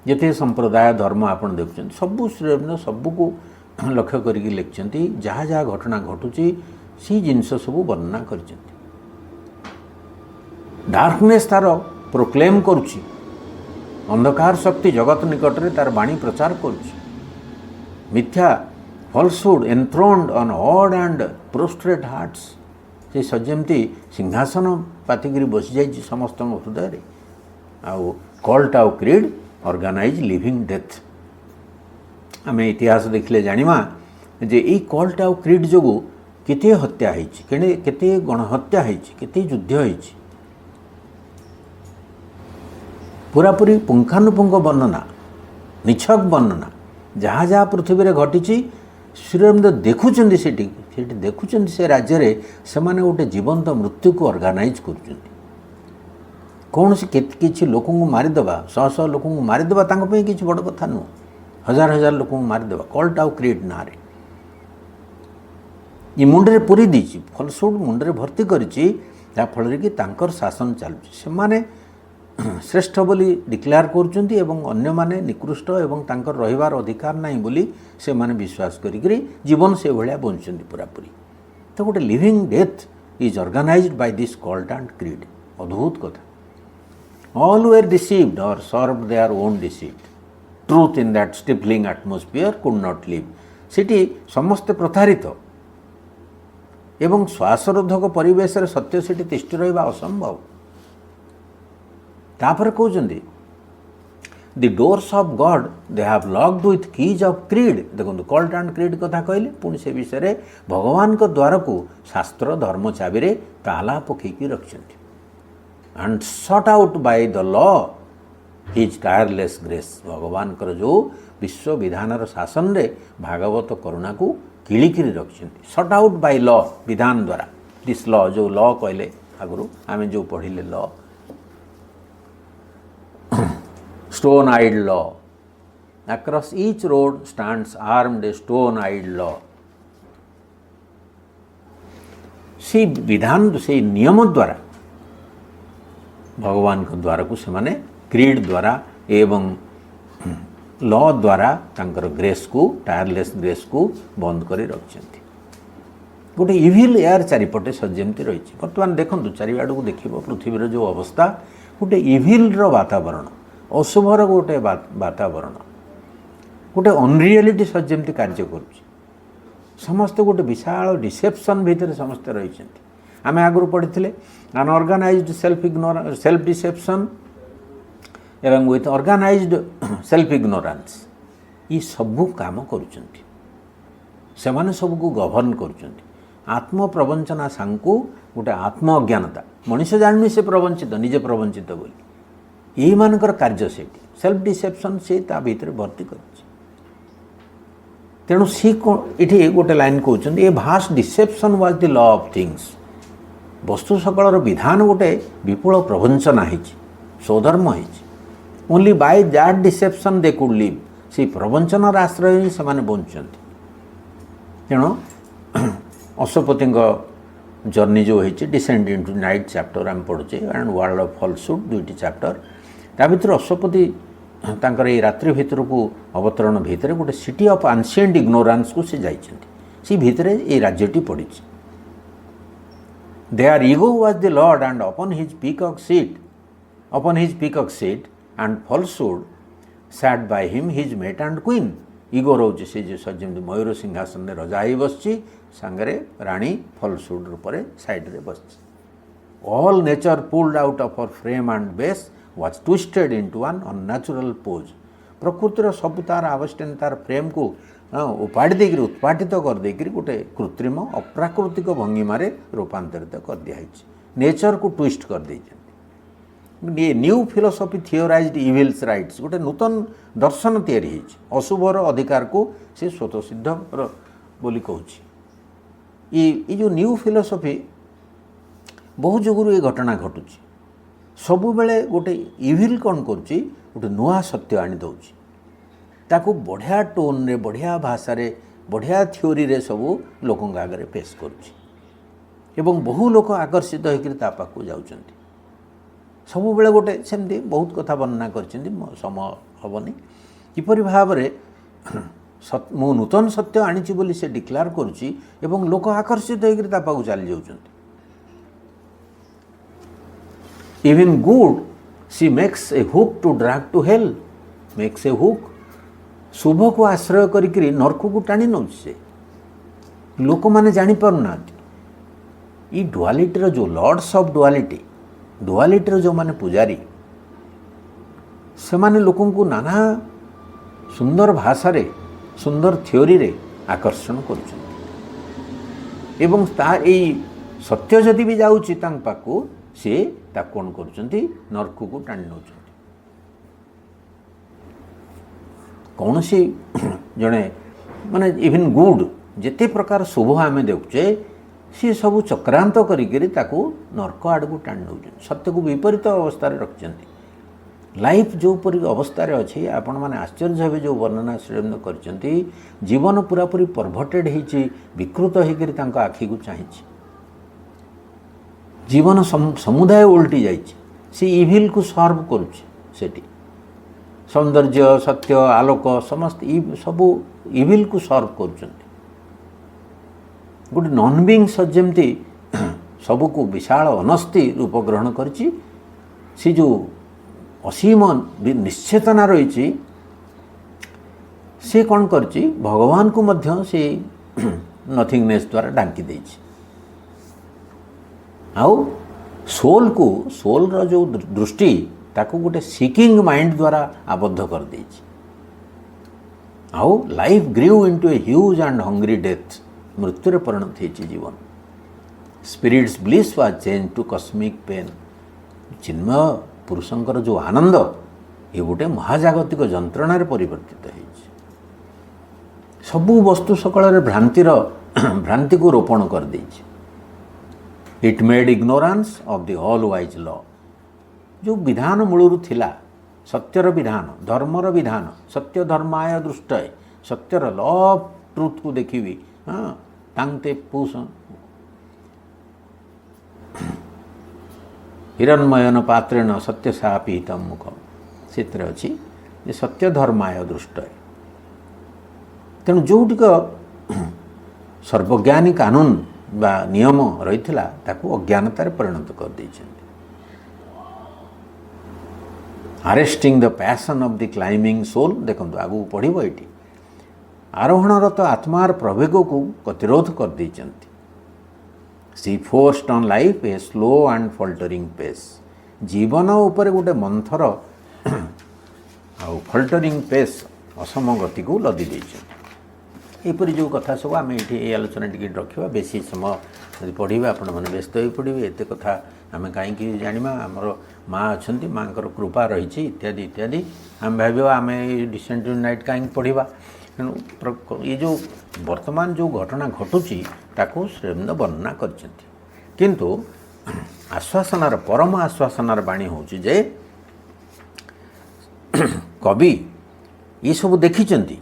ଯେତେ ସମ୍ପ୍ରଦାୟ ଧର୍ମ ଆପଣ ଦେଖୁଛନ୍ତି, ସବୁ ଶ୍ରୀଅରବିନ୍ଦ ସବୁକୁ ଲକ୍ଷ୍ୟ କରିକି ଲେଖିଛନ୍ତି। ଯାହା ଯାହା ଘଟଣା ଘଟୁଛି, ସେଇ ଜିନିଷ ସବୁ ବର୍ଣ୍ଣନା କରିଛନ୍ତି। ଡାର୍କନେସ୍ ତାର ପ୍ରୋକ୍ଲେମ୍ କରୁଛି, ଅନ୍ଧକାର ଶକ୍ତି ଜଗତ ନିକଟରେ ତାର ବାଣୀ ପ୍ରଚାର କରୁଛି। ମିଥ୍ୟା, falsehood enthroned on awed and prostrate hearts, ସେ ଯେମିତି ସିଂହାସନ ପାତିକିରି ବସିଯାଇଛି ସମସ୍ତଙ୍କ ହୃଦୟରେ। ଆଉ କଲ୍ଟ ଆଉ କ୍ରିଡ୍ ଅର୍ଗାନାଇଜ୍ ଲିଭିଂ ଡେଥ୍। ଆମେ ଇତିହାସ ଦେଖିଲେ ଜାଣିବା ଯେ ଏଇ କଲ୍ଟ ଆଉ କ୍ରିଡ୍ ଯୋଗୁଁ କେତେ ହତ୍ୟା ହେଇଛି, କେତେ ଗଣହତ୍ୟା ହେଇଛି, କେତେ ଯୁଦ୍ଧ ହେଇଛି। ପୁରାପୁରି ପୁଙ୍ଖାନୁପୁଙ୍ଖ ବର୍ଣ୍ଣନା, ନିଛକ ବର୍ଣ୍ଣନା। ଯାହା ଯାହା ପୃଥିବୀରେ ଘଟିଛି, ଶ୍ରୀଅରବିନ୍ଦ ଦେଖୁଛନ୍ତି ସେଠି, ସେଠି ଦେଖୁଛନ୍ତି। ସେ ରାଜ୍ୟରେ ସେମାନେ ଗୋଟେ ଜୀବନ୍ତ ମୃତ୍ୟୁକୁ ଅର୍ଗାନାଇଜ୍ କରୁଛନ୍ତି। କୌଣସି କିଛି ଲୋକଙ୍କୁ ମାରିଦେବା, ଶହ ଶହ ଲୋକଙ୍କୁ ମାରିଦେବା ତାଙ୍କ ପାଇଁ କିଛି ବଡ଼ କଥା ନୁହଁ। ହଜାର ହଜାର ଲୋକଙ୍କୁ ମାରିଦେବା କଲ୍ଟ ଆଉ କ୍ରିଡ୍ ନାଁରେ। ଏ ମୁଣ୍ଡରେ ପୁରେଇ ଦେଇଛି, ଫଲସୁଡ୍ ମୁଣ୍ଡରେ ଭର୍ତ୍ତି କରିଛି, ଯାହାଫଳରେ କି ତାଙ୍କର ଶାସନ ଚାଲୁଛି। ସେମାନେ ଶ୍ରେଷ୍ଠ ବୋଲି ଡିକ୍ଲେୟାର କରୁଛନ୍ତି ଏବଂ ଅନ୍ୟମାନେ ନିକୃଷ୍ଟ ଏବଂ ତାଙ୍କର ରହିବାର ଅଧିକାର ନାହିଁ ବୋଲି ସେମାନେ ବିଶ୍ୱାସ କରିକିରି ଜୀବନ ସେଭଳିଆ ବଞ୍ଚୁଛନ୍ତି ପୁରାପୁରି। ତ ଗୋଟେ living death is organized by this cult and creed. ଅଦ୍ଭୁତ କଥା। All were deceived or served their own deceit. Truth in that stifling atmosphere could not live. ସେଠି ସମସ୍ତେ ପ୍ରତାରିତ। ଏବଂ ଶ୍ୱାସରୋଧକ ପରିବେଶରେ ସତ୍ୟ ସେଠି ତିଷ୍ଠି ରହିବା ଅସମ୍ଭବ। ତାପରେ କହୁଛନ୍ତି, the doors of God they have locked with keys of creed. ଦେଖନ୍ତୁ, କଲ୍ଟ ଆଣ୍ଡ କ୍ରିଡ୍ କଥା କହିଲେ, ପୁଣି ସେ ବିଷୟରେ ଭଗବାନଙ୍କ ଦ୍ୱାରକୁ ଶାସ୍ତ୍ର ଧର୍ମ ଚାବିରେ ତାଲା ପକେଇକି ରଖିଛନ୍ତି। And shut out by the law his tireless grace. ଭଗବାନଙ୍କର ଯେଉଁ ବିଶ୍ୱବିଧାନର ଶାସନରେ ଭାଗବତ କରୁଣାକୁ କିଳିକିରି ରଖିଛନ୍ତି। ସଟ୍ ଆଉଟ୍ ବାଇ ଲ, ବିଧାନ ଦ୍ୱାରା। This ଲ, ଯେଉଁ ଲ କହିଲେ ଆଗରୁ ଆମେ ଯେଉଁ ପଢ଼ିଲେ law, stone eyed law. Across each road stands armed a stone eyed law. ସେଇ ବିଧାନ, ସେଇ ନିୟମ ଦ୍ୱାରା ଭଗବାନଙ୍କ ଦ୍ୱାରକୁ ସେମାନେ କ୍ରିଡ୍ ଦ୍ୱାରା ଏବଂ ଲ ଦ୍ୱାରା ତାଙ୍କର ଗ୍ରେସ୍କୁ, ଟାୟାରଲେସ୍ ଗ୍ରେସ୍କୁ ବନ୍ଦ କରି ରଖିଛନ୍ତି। ଗୋଟେ ଇଭିଲ୍ ଏୟାର ଚାରିପଟେ ଯେମିତି ରହିଛି। ବର୍ତ୍ତମାନ ଦେଖନ୍ତୁ, ଚାରିଆଡ଼କୁ ଦେଖିବ ପୃଥିବୀର ଯେଉଁ ଅବସ୍ଥା, ଗୋଟେ ଇଭିଲ୍ର ବାତାବରଣ, ଅଶୁଭର ଗୋଟେ ବାତାବରଣ, ଗୋଟେ ଅନରିଆଲିଟି ଯେମିତି କାର୍ଯ୍ୟ କରୁଛି। ସମସ୍ତେ ଗୋଟେ ବିଶାଳ ଡିସେପ୍ସନ୍ ଭିତରେ ସମସ୍ତେ ରହିଛନ୍ତି। ଆମେ ଆଗରୁ ପଢ଼ିଥିଲେ ଅନଅର୍ଗାନାଇଜ୍ଡ ସେଲ୍ଫ ଡିସେପ୍ସନ୍ ଏବଂ ୱିଥ୍ ଅର୍ଗାନାଇଜ୍ଡ ସେଲ୍ଫ ଇଗ୍ନୋରାନ୍ସ। ଏ ସବୁ କାମ କରୁଛନ୍ତି ସେମାନେ, ସବୁକୁ ଗଭର୍ଣ୍ଣ କରୁଛନ୍ତି। ଆତ୍ମପ୍ରବଞ୍ଚନା ସାଙ୍ଗକୁ ଗୋଟେ ଆତ୍ମ ଅଜ୍ଞାନତା। ମଣିଷ ଜାଣିନି ସେ ପ୍ରବଞ୍ଚିତ, ନିଜେ ପ୍ରବଞ୍ଚିତ ବୋଲି। ଏଇମାନଙ୍କର କାର୍ଯ୍ୟ ସେଇଠି ସେଲ୍ଫ ଡିସେପ୍ସନ୍ ସେ ତା ଭିତରେ ଭର୍ତ୍ତି କରିଛି। ତେଣୁ ସିଏ ଏଠି ଗୋଟେ ଲାଇନ୍ କହୁଛନ୍ତି, a vast deception was the law of things. ବସ୍ତୁ ସକଳର ବିଧାନ ଗୋଟେ ବିପୁଳ ପ୍ରବଞ୍ଚନା ହେଇଛି, ସ୍ୱଧର୍ମ ହେଇଛି। Only by that deception they could live. ସେଇ ପ୍ରବଞ୍ଚନାର ଆଶ୍ରୟ ହିଁ ସେମାନେ ବଞ୍ଚୁଛନ୍ତି। ତେଣୁ ଅଶ୍ୱପତିଙ୍କ ଜର୍ଣ୍ଣି ଯେଉଁ ହେଇଛି, ଡିସେଣ୍ଡ ଇଣ୍ଟୁ ନାଇଟ୍ ଚାପ୍ଟର ଆମେ ପଢ଼ୁଛେ, ଆଣ୍ଡ ୱାର୍ଲଡ ଅଫ୍ ଫଲସୁଡ୍, ଦୁଇଟି ଚାପ୍ଟର। ତା ଭିତରେ ଅଶ୍ୱପତି ତାଙ୍କର ଏଇ ରାତ୍ରି ଭିତରକୁ ଅବତରଣ ଭିତରେ ଗୋଟେ ସିଟି ଅଫ୍ ଆନ୍ସିଏଣ୍ଟ ଇଗ୍ନୋରାନ୍ସକୁ ସେ ଯାଇଛନ୍ତି। ସେ ଭିତରେ ଏଇ ରାଜ୍ୟଟି ପଡ଼ିଛି। There Ego was the lord, and upon his peacock seat and Falsehood sat by him, his mate and queen. Ego ରହୁଛି ସେ ଯେ ଯେମିତି ମୟୂର ସିଂହାସନରେ ରଜା ହେଇ ବସିଛି, ସାଙ୍ଗରେ ରାଣୀ ଫଲସୁଡ୍ ରୂପରେ ସାଇଡ଼ରେ ବସିଛି। All nature pulled out of her frame and base was twisted into an unnatural pose. ପ୍ରକୃତିର ସବୁ ତାର ଆବଷ୍ଟନ, ତାର ଫ୍ରେମ୍କୁ ଉପାଡ଼ି ଦେଇକରି, ଉତ୍ପାଟିତ କରିଦେଇକରି ଗୋଟେ କୃତ୍ରିମ ଅପ୍ରାକୃତିକ ଭଙ୍ଗିମାରେ ରୂପାନ୍ତରିତ କରିଦିଆହେଇଛି। ନେଚରକୁ ଟୁଇଷ୍ଟ କରିଦେଇଛନ୍ତି। A new philosophy theorized evil's rights. ଗୋଟେ ନୂତନ ଦର୍ଶନ ତିଆରି ହେଇଛି, ଅଶୁଭର ଅଧିକାରକୁ ସେ ସ୍ୱତଃସିଦ୍ଧ ବୋଲି କହୁଛି। ଏ ଯେଉଁ ନ୍ୟୁ ଫିଲୋସଫି, ବହୁ ଯୋଗୁରୁ ଏ ଘଟଣା ଘଟୁଛି। ସବୁବେଳେ ଗୋଟେ ଇଭିଲ୍ କ'ଣ କରୁଛି? ଗୋଟେ ନୂଆ ସତ୍ୟ ଆଣି ଦେଉଛି। ତାକୁ ବଢ଼ିଆ ଟୋନ୍ରେ, ବଢ଼ିଆ ଭାଷାରେ, ବଢ଼ିଆ ଥିଓରିରେ ସବୁ ଲୋକଙ୍କ ଆଗରେ ପେଶ କରୁଛି ଏବଂ ବହୁ ଲୋକ ଆକର୍ଷିତ ହୋଇକରି ତା ପାଖକୁ ଯାଉଛନ୍ତି। ସବୁବେଳେ ଗୋଟେ ସେମିତି ବହୁତ କଥା ବର୍ଣ୍ଣନା କରିଛନ୍ତି, ସମୟ ହେବନି। କିପରି ଭାବରେ ମୁଁ ନୂତନ ସତ୍ୟ ଆଣିଛି ବୋଲି ସେ ଡିକ୍ଲେୟାର କରୁଛି ଏବଂ ଲୋକ ଆକର୍ଷିତ ହୋଇକରି ତା ପାଖକୁ ଚାଲି ଯାଉଛନ୍ତି। Even good she makes a hook to drag to hell, makes a hook. ଶୁଭକୁ ଆଶ୍ରୟ କରିକିରି ନର୍କକୁ ଟାଣି ନେଉଛି ସେ। ଲୋକମାନେ ଜାଣିପାରୁନାହାନ୍ତି। ଏଇ ଡୁଆଲିଟିର ଯେଉଁ ଲର୍ଡ଼ସ୍ ଅଫ୍ ଡୁଆଲିଟି, ଡୁଆଲିଟିର ଯେଉଁମାନେ ପୂଜାରୀ, ସେମାନେ ଲୋକଙ୍କୁ ନାନା ସୁନ୍ଦର ଭାଷାରେ, ସୁନ୍ଦର ଥିଓରିରେ ଆକର୍ଷଣ କରୁଛନ୍ତି ଏବଂ ତା ଏଇ ସତ୍ୟ ଯଦି ବି ଯାଉଛି ତାଙ୍କ ପାଖକୁ, ସିଏ ତାକୁ କ'ଣ କରୁଛନ୍ତି? ନର୍କକୁ ଟାଣି ନେଉଛନ୍ତି। କୌଣସି ଜଣେ ମାନେ ଇଭିନ୍ ଗୁଡ୍, ଯେତେ ପ୍ରକାର ଶୁଭ ଆମେ ଦେଖୁଛେ, ସିଏ ସବୁ ଚକ୍ରାନ୍ତ କରିକିରି ତାକୁ ନର୍କ ଆଡ଼କୁ ଟାଣି ନେଉଛନ୍ତି। ସତ୍ୟକୁ ବିପରୀତ ଅବସ୍ଥାରେ ରଖିଛନ୍ତି। ଲାଇଫ୍ ଯେଉଁପରି ଅବସ୍ଥାରେ ଅଛି, ଆପଣମାନେ ଆଶ୍ଚର୍ଯ୍ୟ ହେବେ ଯେଉଁ ବର୍ଣ୍ଣନା ଶ୍ରୀଅରବିନ୍ଦ କରିଛନ୍ତି। ଜୀବନ ପୁରାପୁରି ପରଭର୍ଟେଡ଼ ହେଇଛି, ବିକୃତ ହେଇକରି ତାଙ୍କ ଆଖିକୁ ଚାହିଁଛି। ଜୀବନ ସମୁଦାୟ ଓଲଟି ଯାଇଛି। ସେ ଇଭିଲ୍କୁ ସର୍ଭ କରୁଛି ସେଠି। ସୌନ୍ଦର୍ଯ୍ୟ, ସତ୍ୟ, ଆଲୋକ ସମସ୍ତେ ସବୁ ଇଭିଲ୍କୁ ସର୍ଭ କରୁଛନ୍ତି। ଗୋଟେ ନନ୍ ବିଙ୍ଗ ଯେମିତି ସବୁକୁ ବିଶାଳ ଅନସ୍ତି ରୂପ ଗ୍ରହଣ କରିଛି। ସେ ଯେଉଁ ଅସୀମ ନିଶ୍ଚେତନା ରହିଛି, ସେ କ'ଣ କରିଛି? ଭଗବାନଙ୍କୁ ମଧ୍ୟ ସେ ନଥିଙ୍ଗନେସ୍ ଦ୍ୱାରା ଢାଙ୍କି ଦେଇଛି। ଆଉ ସୋଲ୍କୁ, ସୋଲ୍ର ଯେଉଁ ଦୃଷ୍ଟି, ତାକୁ ଗୋଟେ ସିକିଂ ମାଇଣ୍ଡ ଦ୍ୱାରା ଆବଦ୍ଧ କରିଦେଇଛି। ଆଉ life grew into a huge and hungry death. ମୃତ୍ୟୁରେ ପରିଣତ ହେଇଛି ଜୀବନ। Spirit's bliss was changed to cosmic pain. Chinmay ପୁରୁଷଙ୍କର ଯେଉଁ ଆନନ୍ଦ, ଏ ଗୋଟେ ମହାଜାଗତିକ ଯନ୍ତ୍ରଣାରେ ପରିବର୍ତ୍ତିତ ହେଇଛି। ସବୁ ବସ୍ତୁ ସକଳରେ ଭ୍ରାନ୍ତିକୁ ରୋପଣ କରିଦେଇଛି। It made ignorance of the all wise law. ଯେଉଁ ବିଧାନ ମୂଳରୁ ଥିଲା, ସତ୍ୟର ବିଧାନ, ଧର୍ମର ବିଧାନ, ସତ୍ୟ ଧର୍ମାୟ ଦୃଷ୍ଟୟ, ସତ୍ୟର ଲ ଅଫ୍ ଟ୍ରୁଥକୁ ଦେଖିବି, ହଁ, ତାଙ୍କେ ପୁଷ ହିରଣ୍ମୟନ ପାତ୍ରେଣ ସତ୍ୟ ସାପିହିତମ ମୁଖ, ସେଥିରେ ଅଛି ଯେ ସତ୍ୟ ଧର୍ମାୟ ଦୃଷ୍ଟୟ। ତେଣୁ ଯେଉଁଟିକ ସର୍ବଜ୍ଞାନୀ କାନୁନ ବା ନିୟମ ରହିଥିଲା, ତାକୁ ଅଜ୍ଞାନତାରେ ପରିଣତ କରିଦେଇଛନ୍ତି। Arresting the passion of the climbing soul. ଦେଖନ୍ତୁ, ଆଗକୁ ପଢ଼ିବ ଏଇଠି, ଆରୋହଣରତ ଆତ୍ମାର ପ୍ରବେଗକୁ ଗତିରୋଧ କରିଦେଇଛନ୍ତି। She forced on life a slow and faltering pace. ଜୀବନ ଉପରେ ଗୋଟେ ମନ୍ଥର ଆଉ ଫଲ୍ଟରିଂ ପେସ୍, ଅସମ ଗତିକୁ ଲଦି ଦେଇଛନ୍ତି। ଏହିପରି ଯେଉଁ କଥା ସବୁ ଆମେ ଏଇଠି ଏଇ ଆଲୋଚନା ଟିକେ ରଖିବା। ବେଶୀ ସମୟ ଯଦି ପଢ଼ିବେ, ଆପଣମାନେ ବ୍ୟସ୍ତ ହୋଇପଡ଼ିବେ। ଏତେ କଥା ଆମେ କାହିଁକି ଜାଣିବା? ଆମର ମା ଅଛନ୍ତି, ମାଙ୍କର କୃପା ରହିଛି, ଇତ୍ୟାଦି ଇତ୍ୟାଦି। ଆମେ ଭାବିବା, ଆମେ ଏଇ ଡିସେଣ୍ଟ ନାଇଟ୍ କାହିଁକି ପଢ଼ିବା? ତେଣୁ ଏ ଯେଉଁ ବର୍ତ୍ତମାନ ଯେଉଁ ଘଟଣା ଘଟୁଛି, ତାକୁ ଶ୍ରୀଅରବିନ୍ଦ ବର୍ଣ୍ଣନା କରିଛନ୍ତି। କିନ୍ତୁ ଆଶ୍ୱାସନାର, ପରମ ଆଶ୍ୱାସନାର ବାଣୀ ହେଉଛି ଯେ କବି ଏସବୁ ଦେଖିଛନ୍ତି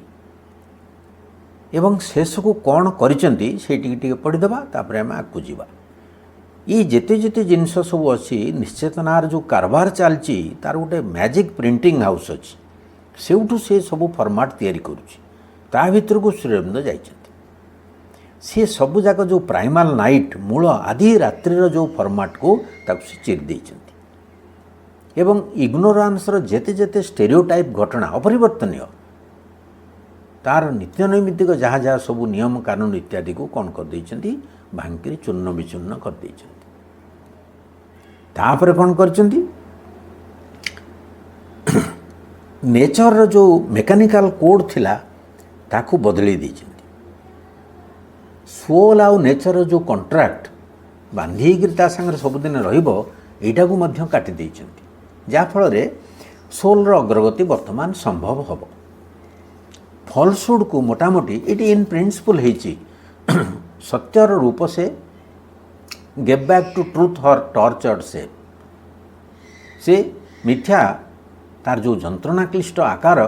ଏବଂ ସେସବୁ କ'ଣ କରିଛନ୍ତି, ସେଇଟିକି ଟିକେ ପଢ଼ିଦେବା, ତାପରେ ଆମେ ଆଗକୁ ଯିବା। ଏଇ ଯେତେ ଯେତେ ଜିନିଷ ସବୁ ଅଛି, ନିଶ୍ଚେତନାର ଯେଉଁ କାରବାର ଚାଲିଛି, ତାର ଗୋଟେ ମ୍ୟାଜିକ୍ ପ୍ରିଣ୍ଟିଂ ହାଉସ୍ ଅଛି, ସେଇଠୁ ସେ ସବୁ ଫର୍ମାଟ୍ ତିଆରି କରୁଛି। ତା ଭିତରକୁ ଶ୍ରୀଅରବିନ୍ଦ ଯାଇଛନ୍ତି। ସେ ସବୁଯାକ ଯେଉଁ ପ୍ରାଇମାଲ ନାଇଟ୍, ମୂଳ ଆଦି ରାତ୍ରିର ଯେଉଁ ଫର୍ମାଟ୍କୁ, ତାକୁ ସେ ଚିରି ଦେଇଛନ୍ତି ଏବଂ ଇଗ୍ନୋରାନ୍ସର ଯେତେ ଯେତେ ଷ୍ଟେରିଓଟାଇପ୍ ଘଟଣା ଅପରିବର୍ତ୍ତନୀୟ, ତାର ନିତ୍ୟ ନୈମିତିକ ଯାହା ଯାହା ସବୁ ନିୟମ କାନୁନ ଇତ୍ୟାଦିକୁ କ'ଣ କରିଦେଇଛନ୍ତି? ଭାଙ୍ଗିକିରି ଚୂର୍ଣ୍ଣ ବିଚୂର୍ଣ୍ଣ କରିଦେଇଛନ୍ତି। ତାପରେ କ'ଣ କରିଛନ୍ତି? ନେଚରର ଯେଉଁ ମେକାନିକାଲ କୋଡ଼୍ ଥିଲା, ତାକୁ ବଦଳେଇ ଦେଇଛନ୍ତି। ସୋଲ୍ ଆଉ ନେଚରର ଯେଉଁ କଣ୍ଟ୍ରାକ୍ଟ ବାନ୍ଧି ହେଇକରି ତା ସାଙ୍ଗରେ ସବୁଦିନ ରହିବ, ଏଇଟାକୁ ମଧ୍ୟ କାଟି ଦେଇଛନ୍ତି, ଯାହାଫଳରେ ସୋଲ୍ର ଅଗ୍ରଗତି ବର୍ତ୍ତମାନ ସମ୍ଭବ ହେବ। ଫଲସୁଡ଼କୁ ମୋଟାମୋଟି ଏଇଠି ଇନ୍ ପ୍ରିନ୍ସିପଲ୍ ହେଇଛି। ସତ୍ୟର ରୂପ ସେ gave back to truth her tortured shape. ସେ ମିଥ୍ୟା ତାର ଯେଉଁ ଯନ୍ତ୍ରଣାକ୍ଲିଷ୍ଟ ଆକାର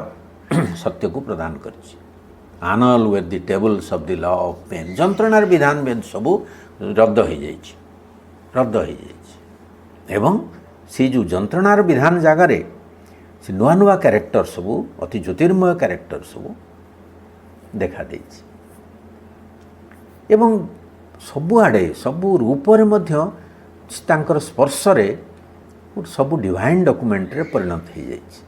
ସତ୍ୟକୁ ପ୍ରଦାନ କରିଛି। Annulled were the tables of the law of pain. ଯନ୍ତ୍ରଣାର ବିଧାନ ବେଦ ସବୁ ରଦ୍ଦ ହୋଇଯାଇଛି, ରଦ୍ଦ ହୋଇଯାଇଛି। ଏବଂ ସେ ଯେଉଁ ଯନ୍ତ୍ରଣାର ବିଧାନ ଜାଗାରେ ସେ ନୂଆ ନୂଆ କ୍ୟାରେକ୍ଟର ସବୁ, ଅତି ଜ୍ୟୋତିର୍ମୟ କ୍ୟାରେକ୍ଟର ସବୁ ଦେଖାଦେଇଛି ଏବଂ ସବୁଆଡ଼େ ସବୁ ରୂପରେ ମଧ୍ୟ ତାଙ୍କର ସ୍ପର୍ଶରେ ଗୋଟେ ସବୁ ଡିଭାଇନ୍ ଡକୁମେଣ୍ଟରେ ପରିଣତ ହୋଇଯାଇଛି।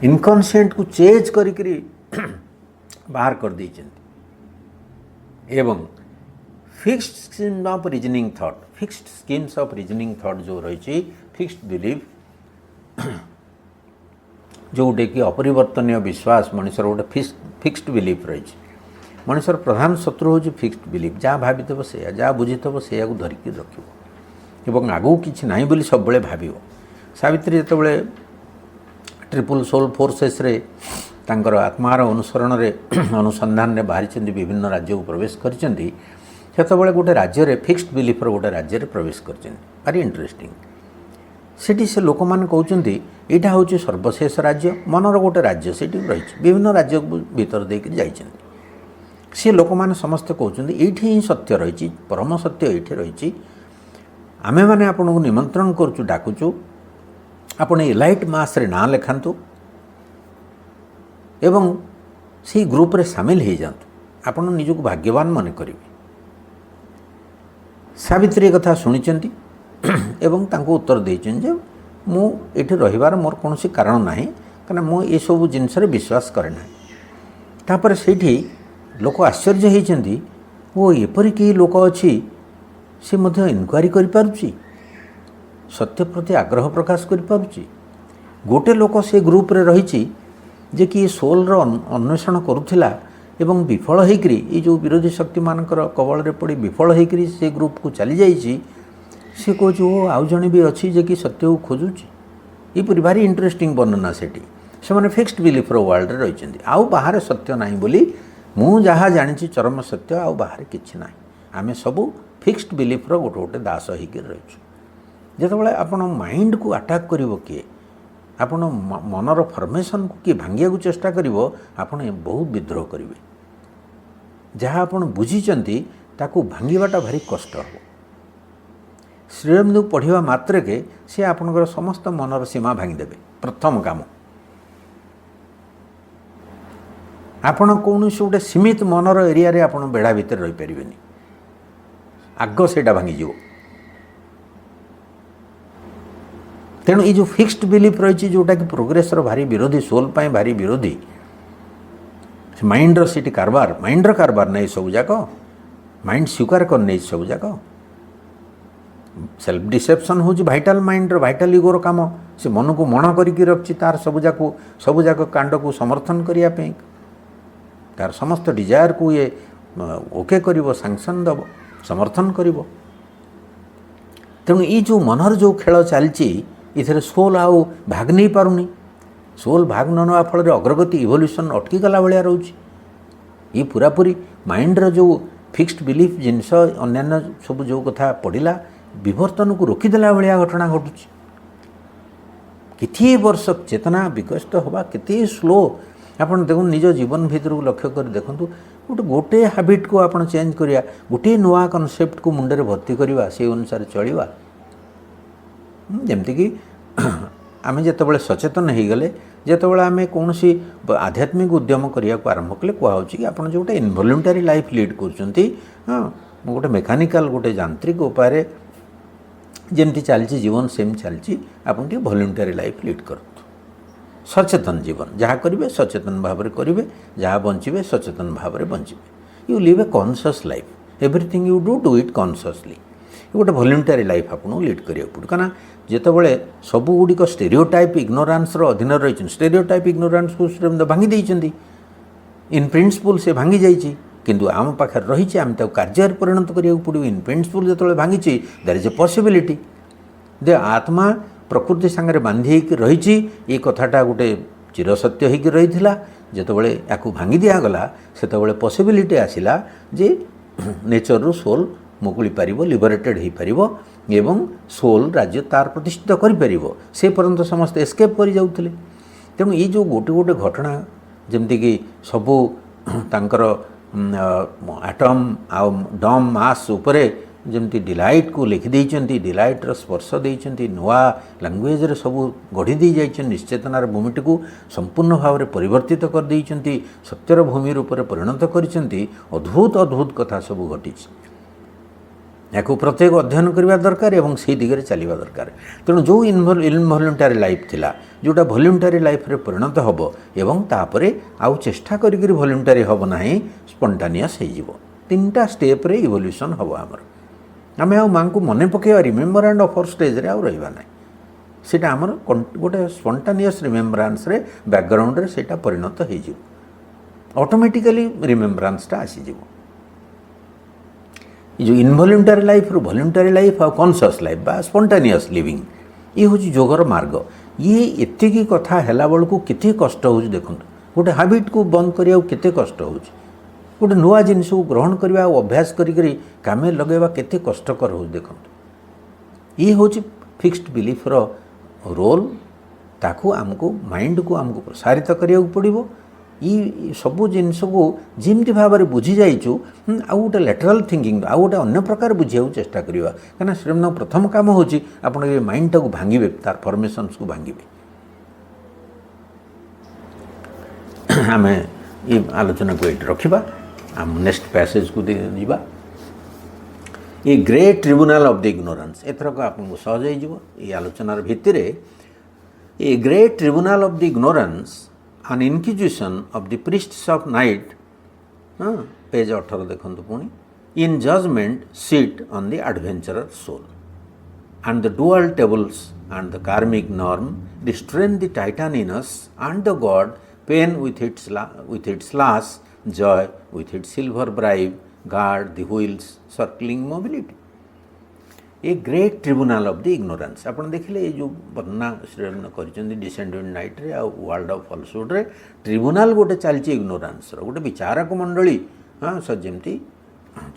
ଇନକନସିଏଣ୍ଟକୁ ଚେଜ୍ କରିକିରି ବାହାର କରିଦେଇଛନ୍ତି ଏବଂ fixed scheme of reasoning thought, fixed schemes of reasoning thought ଯେଉଁ ରହିଛି, ଫିକ୍ସଡ ବିଲିଫ୍, ଯେଉଁଟାକି ଅପରିବର୍ତ୍ତନୀୟ ବିଶ୍ୱାସ, ମଣିଷର ଗୋଟେ ଫିକ୍ସଡ ବିଲିଫ୍ ରହିଛି। ମଣିଷର ପ୍ରଧାନ ଶତ୍ରୁ ହେଉଛି ଫିକ୍ସଡ ବିଲିଫ୍। ଯାହା ଭାବିଥିବ ସେଇଆ, ଯାହା ବୁଝିଥିବ ସେଇଆକୁ ଧରିକି ରଖିବ ଏବଂ ଆଗକୁ କିଛି ନାହିଁ ବୋଲି ସବୁବେଳେ ଭାବିବ। ସାବିତ୍ରୀ ଯେତେବେଳେ ଟ୍ରିପୁଲ୍ ସୋଲ୍ ଫୋର୍ସେସ୍ରେ ତାଙ୍କର ଆତ୍ମାର ଅନୁସରଣରେ, ଅନୁସନ୍ଧାନରେ ବାହାରିଛନ୍ତି, ବିଭିନ୍ନ ରାଜ୍ୟକୁ ପ୍ରବେଶ କରିଛନ୍ତି, ସେତେବେଳେ ଗୋଟେ ରାଜ୍ୟରେ, ଫିକ୍ସଡ ବିଲିଫ୍ର ଗୋଟେ ରାଜ୍ୟରେ ପ୍ରବେଶ କରିଛନ୍ତି। ଭାରି ଇଣ୍ଟରେଷ୍ଟିଂ। ସେଠି ସେ ଲୋକମାନେ କହୁଛନ୍ତି, ଏଇଟା ହେଉଛି ସର୍ବଶେଷ ରାଜ୍ୟ, ମନର ଗୋଟେ ରାଜ୍ୟ ସେଠି ରହିଛି। ବିଭିନ୍ନ ରାଜ୍ୟକୁ ଭିତର ଦେଇକରି ଯାଇଛନ୍ତି। ସେ ଲୋକମାନେ ସମସ୍ତେ କହୁଛନ୍ତି, ଏଇଠି ହିଁ ସତ୍ୟ ରହିଛି, ପରମ ସତ୍ୟ ଏଇଠି ରହିଛି। ଆମେମାନେ ଆପଣଙ୍କୁ ନିମନ୍ତ୍ରଣ କରୁଛୁ, ଡାକୁଛୁ, ଆପଣ ଏଲାଇଟ୍ ମାସରେ ନାଁ ଲେଖାନ୍ତୁ ଏବଂ ସେଇ ଗ୍ରୁପରେ ସାମିଲ ହେଇଯାଆନ୍ତୁ, ଆପଣ ନିଜକୁ ଭାଗ୍ୟବାନ ମନେ କରିବେ। ସାବିତ୍ରୀ ଏ କଥା ଶୁଣିଛନ୍ତି ଏବଂ ତାଙ୍କୁ ଉତ୍ତର ଦେଇଛନ୍ତି ଯେ ମୁଁ ଏଠି ରହିବାର ମୋର କୌଣସି କାରଣ ନାହିଁ, କାରଣ ମୁଁ ଏସବୁ ଜିନିଷରେ ବିଶ୍ୱାସ କରେ ନାହିଁ। ତାପରେ ସେଇଠି ଲୋକ ଆଶ୍ଚର୍ଯ୍ୟ ହେଇଛନ୍ତି, ଓ ଏପରି କେହି ଲୋକ ଅଛି ସେ ମଧ୍ୟ ଇନକ୍ୱାରି କରିପାରୁଛି, ସତ୍ୟ ପ୍ରତି ଆଗ୍ରହ ପ୍ରକାଶ କରିପାରୁଛି। ଗୋଟେ ଲୋକ ସେ ଗ୍ରୁପରେ ରହିଛି ଯେ କି ସୋଲ୍ର ଅନ୍ୱେଷଣ କରୁଥିଲା ଏବଂ ବିଫଳ ହେଇକରି, ଏଇ ଯେଉଁ ବିରୋଧୀ ଶକ୍ତିମାନଙ୍କର କବଳରେ ପଡ଼ି ବିଫଳ ହେଇକରି ସେ ଗ୍ରୁପକୁ ଚାଲିଯାଇଛି। ସେ କହୁଛି, ଓ ଆଉ ଜଣେ ବି ଅଛି ଯେ କି ସତ୍ୟକୁ ଖୋଜୁଛି। ଏପରି ଭାରି ଇଣ୍ଟରେଷ୍ଟିଂ ବର୍ଣ୍ଣନା ସେଠି। ସେମାନେ ଫିକ୍ସଡ ବିଲିଫ୍ର ୱାର୍ଲଡ଼ରେ ରହିଛନ୍ତି, ଆଉ ବାହାରେ ସତ୍ୟ ନାହିଁ ବୋଲି। ମୁଁ ଯାହା ଜାଣିଛି ଚରମ ସତ୍ୟ, ଆଉ ବାହାରେ କିଛି ନାହିଁ। ଆମେ ସବୁ ଫିକ୍ସଡ ବିଲିଫ୍ର ଗୋଟେ ଗୋଟେ ଦାସ ହେଇକି ରହିଛୁ। ଯେତେବେଳେ ଆପଣ ମାଇଣ୍ଡକୁ ଆଟାକ୍ କରିବ କିଏ, ଆପଣ ମନର ଫର୍ମେସନ୍କୁ କିଏ ଭାଙ୍ଗିବାକୁ ଚେଷ୍ଟା କରିବ, ଆପଣ ବହୁତ ବିଦ୍ରୋହ କରିବେ। ଯାହା ଆପଣ ବୁଝିଛନ୍ତି, ତାକୁ ଭାଙ୍ଗିବାଟା ଭାରି କଷ୍ଟ ହେବ। ଶ୍ରୀଅରବିନ୍ଦକୁ ପଢ଼ିବା ମାତ୍ରକେ ସେ ଆପଣଙ୍କର ସମସ୍ତ ମନର ସୀମା ଭାଙ୍ଗିଦେବେ। ପ୍ରଥମ କାମ, ଆପଣ କୌଣସି ଗୋଟେ ସୀମିତ ମନର ଏରିଆରେ ଆପଣ ବେଢ଼ା ଭିତରେ ରହିପାରିବେନି। ଆଗ ସେଇଟା ଭାଙ୍ଗିଯିବ। ତେଣୁ ଏଇ ଯେଉଁ ଫିକ୍ସଡ ବିଲିଫ୍ ରହିଛି, ଯେଉଁଟାକି ପ୍ରୋଗ୍ରେସର ଭାରି ବିରୋଧୀ, ସୋଲ୍ ପାଇଁ ଭାରି ବିରୋଧୀ, ସେ ମାଇଣ୍ଡର ସେଠି କାରବାର, ମାଇଣ୍ଡର କାରବାର ନାହିଁ ସବୁଯାକ, ମାଇଣ୍ଡ ସ୍ୱୀକାର କରିନେଇଛି ସବୁଯାକ। ସେଲ୍ଫ ଡିସେପ୍ସନ୍ ହେଉଛି ଭାଇଟାଲ ମାଇଣ୍ଡର, ଭାଇଟାଲ ଇଗୋର କାମ। ସେ ମନକୁ ମଣ କରିକି ରଖିଛି ତାର ସବୁଯାକ କାଣ୍ଡକୁ ସମର୍ଥନ କରିବା ପାଇଁ। ତାର ସମସ୍ତ ଡିଜାୟାରକୁ ଇଏ ଓକେ କରିବ, ସାଙ୍କସନ୍ ଦେବ, ସମର୍ଥନ କରିବ। ତେଣୁ ଏଇ ଯେଉଁ ମନର ଯେଉଁ ଖେଳ ଚାଲିଛି, ଏଥିରେ ସୋଲ୍ ଆଉ ଭାଗ ନେଇପାରୁନି। ସୋଲ୍ ଭାଗ ନ ନେବା ଫଳରେ ଅଗ୍ରଗତି, ଇଭଲ୍ୟୁସନ୍ ଅଟକିଗଲା ଭଳିଆ ରହୁଛି। ଇଏ ପୁରାପୁରି ମାଇଣ୍ଡର ଯେଉଁ ଫିକ୍ସଡ ବିଲିଫ୍ ଜିନିଷ, ଅନ୍ୟାନ୍ୟ ସବୁ ଯେଉଁ କଥା ପଡ଼ିଲା, ବିବର୍ତ୍ତନକୁ ରୋକିଦେଲା ଭଳିଆ ଘଟଣା ଘଟୁଛି। କେତେ ବର୍ଷ ଚେତନା ବିକଶିତ ହେବା କେତେ ସ୍ଲୋ। ଆପଣ ଦେଖନ୍ତୁ, ନିଜ ଜୀବନ ଭିତରକୁ ଲକ୍ଷ୍ୟ କରି ଦେଖନ୍ତୁ, ଗୋଟେ ହାବିଟ୍କୁ ଆପଣ ଚେଞ୍ଜ କରିବା, ଗୋଟିଏ ନୂଆ କନସେପ୍ଟକୁ ମୁଣ୍ଡରେ ଭର୍ତ୍ତି କରିବା, ସେଇ ଅନୁସାରେ ଚଳିବା। ଯେମିତିକି ଆମେ ଯେତେବେଳେ ସଚେତନ ହେଇଗଲେ, ଯେତେବେଳେ ଆମେ କୌଣସି ଆଧ୍ୟାତ୍ମିକ ଉଦ୍ୟମ କରିବାକୁ ଆରମ୍ଭ କଲେ, କୁହାହେଉଛି କି ଆପଣ ଯେଉଁ ଗୋଟେ ଇନଭଲ୍ୟୁଣ୍ଟାରୀ ଲାଇଫ୍ ଲିଡ଼୍ କରୁଛନ୍ତି, ହଁ, ଗୋଟେ ମେକାନିକାଲ, ଗୋଟେ ଯାନ୍ତ୍ରିକ ଉପାୟରେ ଯେମିତି ଚାଲିଛି ଜୀବନ ସେମିତି ଚାଲିଛି, ଆପଣ ଟିକେ ଭଲ୍ୟୁଣ୍ଟାରୀ ଲାଇଫ୍ ଲିଡ଼୍ କରନ୍ତୁ। ସଚେତନ ଜୀବନ, ଯାହା କରିବେ ସଚେତନ ଭାବରେ କରିବେ, ଯାହା ବଞ୍ଚିବେ ସଚେତନ ଭାବରେ ବଞ୍ଚିବେ। You live a conscious life. Everything you do, do it consciously. ଗୋଟେ ଭଲ୍ୟୁଣ୍ଟାରୀ ଲାଇଫ୍ ଆପଣଙ୍କୁ ଲିଡ଼୍ କରିବାକୁ ପଡ଼ିବ। କାରଣ ଯେତେବେଳେ ସବୁଗୁଡ଼ିକ ଷ୍ଟେରିଓ ଟାଇପ୍ ଇଗ୍ନୋରାନ୍ସର ଅଧୀନରେ ରହିଛନ୍ତି, ଷ୍ଟେରିଓ ଟାଇପ୍ ଇଗ୍ନୋରାନ୍ସକୁ ସେ ଭାଙ୍ଗି ଦେଇଛନ୍ତି। ଇନ୍ ପ୍ରିନ୍ସିପୁଲ୍ ସେ ଭାଙ୍ଗି ଯାଇଛି, କିନ୍ତୁ ଆମ ପାଖରେ ରହିଛି, ଆମେ ତାକୁ କାର୍ଯ୍ୟରେ ପରିଣତ କରିବାକୁ ପଡ଼ିବ। ଇନ୍ ପ୍ରିନ୍ସିପୁଲ୍ ଯେତେବେଳେ ଭାଙ୍ଗିଛି, ଦେର୍ is a possibility ଯେ ଆତ୍ମା ପ୍ରକୃତି ସାଙ୍ଗରେ ବାନ୍ଧି ହେଇକି ରହିଛି। ଏ କଥାଟା ଗୋଟେ ଚିରସତ୍ୟ ହେଇକି ରହିଥିଲା। ଯେତେବେଳେ ୟାକୁ ଭାଙ୍ଗି ଦିଆଗଲା, ସେତେବେଳେ ପସିବିଲିଟି ଆସିଲା ଯେ ନେଚରରୁ ସୋଲ୍ ମୁକୁଳି ପାରିବ, ଲିବରେଟେଡ଼ ହେଇପାରିବ ଏବଂ ସୋଲ୍ ରାଜ୍ୟ ତାର ପ୍ରତିଷ୍ଠିତ କରିପାରିବ। ସେ ପର୍ଯ୍ୟନ୍ତ ସମସ୍ତେ ଏସ୍କେପ୍ କରିଯାଉଥିଲେ। ତେଣୁ ଏଇ ଯେଉଁ ଗୋଟେ ଗୋଟେ ଘଟଣା, ଯେମିତିକି ସବୁ ତାଙ୍କର ଆଟମ୍ ଆଉ ଡମ୍ ମାସ୍ ଉପରେ ଯେମିତି ଡିଲାଇଟ୍କୁ ଲେଖିଦେଇଛନ୍ତି, ଡିଲାଇଟ୍ର ସ୍ପର୍ଶ ଦେଇଛନ୍ତି, ନୂଆ ଲାଙ୍ଗୁଏଜରେ ସବୁ ଗଢ଼ି ଦେଇଯାଇଛନ୍ତି, ନିଶ୍ଚେତନାର ଭୂମିଟିକୁ ସମ୍ପୂର୍ଣ୍ଣ ଭାବରେ ପରିବର୍ତ୍ତିତ କରିଦେଇଛନ୍ତି, ସତ୍ୟର ଭୂମି ରୂପରେ ପରିଣତ କରିଛନ୍ତି। ଅଦ୍ଭୁତ ଅଦ୍ଭୁତ କଥା ସବୁ ଘଟିଛି। ଏହାକୁ ପ୍ରତ୍ୟେକ ଅଧ୍ୟୟନ କରିବା ଦରକାର ଏବଂ ସେଇ ଦିଗରେ ଚାଲିବା ଦରକାର। ତେଣୁ ଯେଉଁ ଇନଭଲ୍ୟୁଣ୍ଟାରୀ ଲାଇଫ୍ ଥିଲା, ଯେଉଁଟା ଭଲ୍ୟୁଣ୍ଟାରୀ ଲାଇଫ୍ରେ ପରିଣତ ହେବ ଏବଂ ତାପରେ ଆଉ ଚେଷ୍ଟା କରିକିରି ଭଲ୍ୟୁଣ୍ଟାରୀ ହେବ ନାହିଁ, ସ୍ପଣ୍ଟାନିୟସ୍ ହେଇଯିବ। ତିନିଟା ଷ୍ଟେପ୍ରେ ଇଭଲ୍ୟୁସନ୍ ହେବ ଆମର। ଆମେ ଆଉ ମାଆଙ୍କୁ ମନେ ପକାଇବା, ରିମେମ୍ବର ଆଣ୍ଡ ଅଫର୍ ଷ୍ଟେଜ୍ରେ ଆଉ ରହିବା ନାହିଁ। ସେଇଟା ଆମର ଗୋଟେ ସ୍ପଣ୍ଟାନିୟସ୍ ରିମେମ୍ବରାନ୍ସରେ, ବ୍ୟାକଗ୍ରାଉଣ୍ଡରେ ସେଇଟା ପରିଣତ ହେଇଯିବ। ଅଟୋମେଟିକାଲି ରିମେମ୍ବରାନ୍ସଟା ଆସିଯିବ। ଏ ଯେଉଁ ଇନଭଲ୍ୟୁଣ୍ଟାରୀ ଲାଇଫ୍ରୁ ଭଲ୍ୟୁଣ୍ଟାରୀ ଲାଇଫ୍ ଆଉ କନସିୟସ୍ ଲାଇଫ୍ ବା ସ୍ପଣ୍ଟାନିୟସ୍ ଲିଭିଂ, ଇଏ ହେଉଛି ଯୋଗର ମାର୍ଗ। ଇଏ ଏତିକି କଥା ହେଲା ବେଳକୁ କେତେ କଷ୍ଟ ହେଉଛି ଦେଖନ୍ତୁ। ଗୋଟେ ହାବିଟ୍କୁ ବନ୍ଦ କରିବାକୁ କେତେ କଷ୍ଟ ହେଉଛି, ଗୋଟେ ନୂଆ ଜିନିଷକୁ ଗ୍ରହଣ କରିବା ଆଉ ଅଭ୍ୟାସ କରିକରି କାମରେ ଲଗାଇବା କେତେ କଷ୍ଟକର ହେଉଛି ଦେଖନ୍ତୁ। ଇଏ ହେଉଛି ଫିକ୍ସଡ ବିଲିଫ୍ର ରୋଲ୍। ତାକୁ ଆମକୁ, ମାଇଣ୍ଡକୁ ଆମକୁ ପ୍ରସାରିତ କରିବାକୁ ପଡ଼ିବ। ଇ ସବୁ ଜିନିଷକୁ ଯେମିତି ଭାବରେ ବୁଝି ଯାଇଛୁ, ଆଉ ଗୋଟେ ଲେଟରାଲ୍ ଥିଙ୍କିଂ, ଆଉ ଗୋଟେ ଅନ୍ୟ ପ୍ରକାର ବୁଝିବାକୁ ଚେଷ୍ଟା କରିବା। କାହିଁକିନା ଶ୍ରୀଅରବିନ୍ଦଙ୍କ ପ୍ରଥମ କାମ ହେଉଛି ଆପଣ ଏ ମାଇଣ୍ଡଟାକୁ ଭାଙ୍ଗିବେ, ତାର ଫର୍ମେସନ୍ସକୁ ଭାଙ୍ଗିବେ। ଆମେ ଏ ଆଲୋଚନାକୁ ଏଇଠି ରଖିବା, ଆମ ନେକ୍ସଟ ପ୍ୟାସେଜକୁ ଯିବା। ଏ great tribunal of the ignorance, ଏଥରକ ଆପଣଙ୍କୁ ସହଜ ହେଇଯିବ ଏଇ ଆଲୋଚନାର ଭିତ୍ତିରେ। A great tribunal of the ignorance, an inquisition of the priests of night. ହଁ, ପେଜ୍ 18 ଦେଖନ୍ତୁ ପୁଣି। In judgment sit on the adventurer soul, and the dual tables and the karmic norm restrain the titan in us and the god, pain with its lash, joy with its silver bribe, guard the wheel's circling immobility. A great tribunal of the ignorance. ଆପଣ ଦେଖିଲେ, ଏଇ ଯେଉଁ ବର୍ଣ୍ଣନା ଶ୍ରୀଅରବିନ୍ଦ କରିଛନ୍ତି descent in ନାଇଟ୍ରେ ଆଉ world of ଫଲସୁଡ଼ରେ, tribunal ଗୋଟେ ଚାଲିଛି ଇଗ୍ନୋରାନ୍ସର, ଗୋଟେ ବିଚାରକ ମଣ୍ଡଳୀ। ହଁ, ଯେମିତି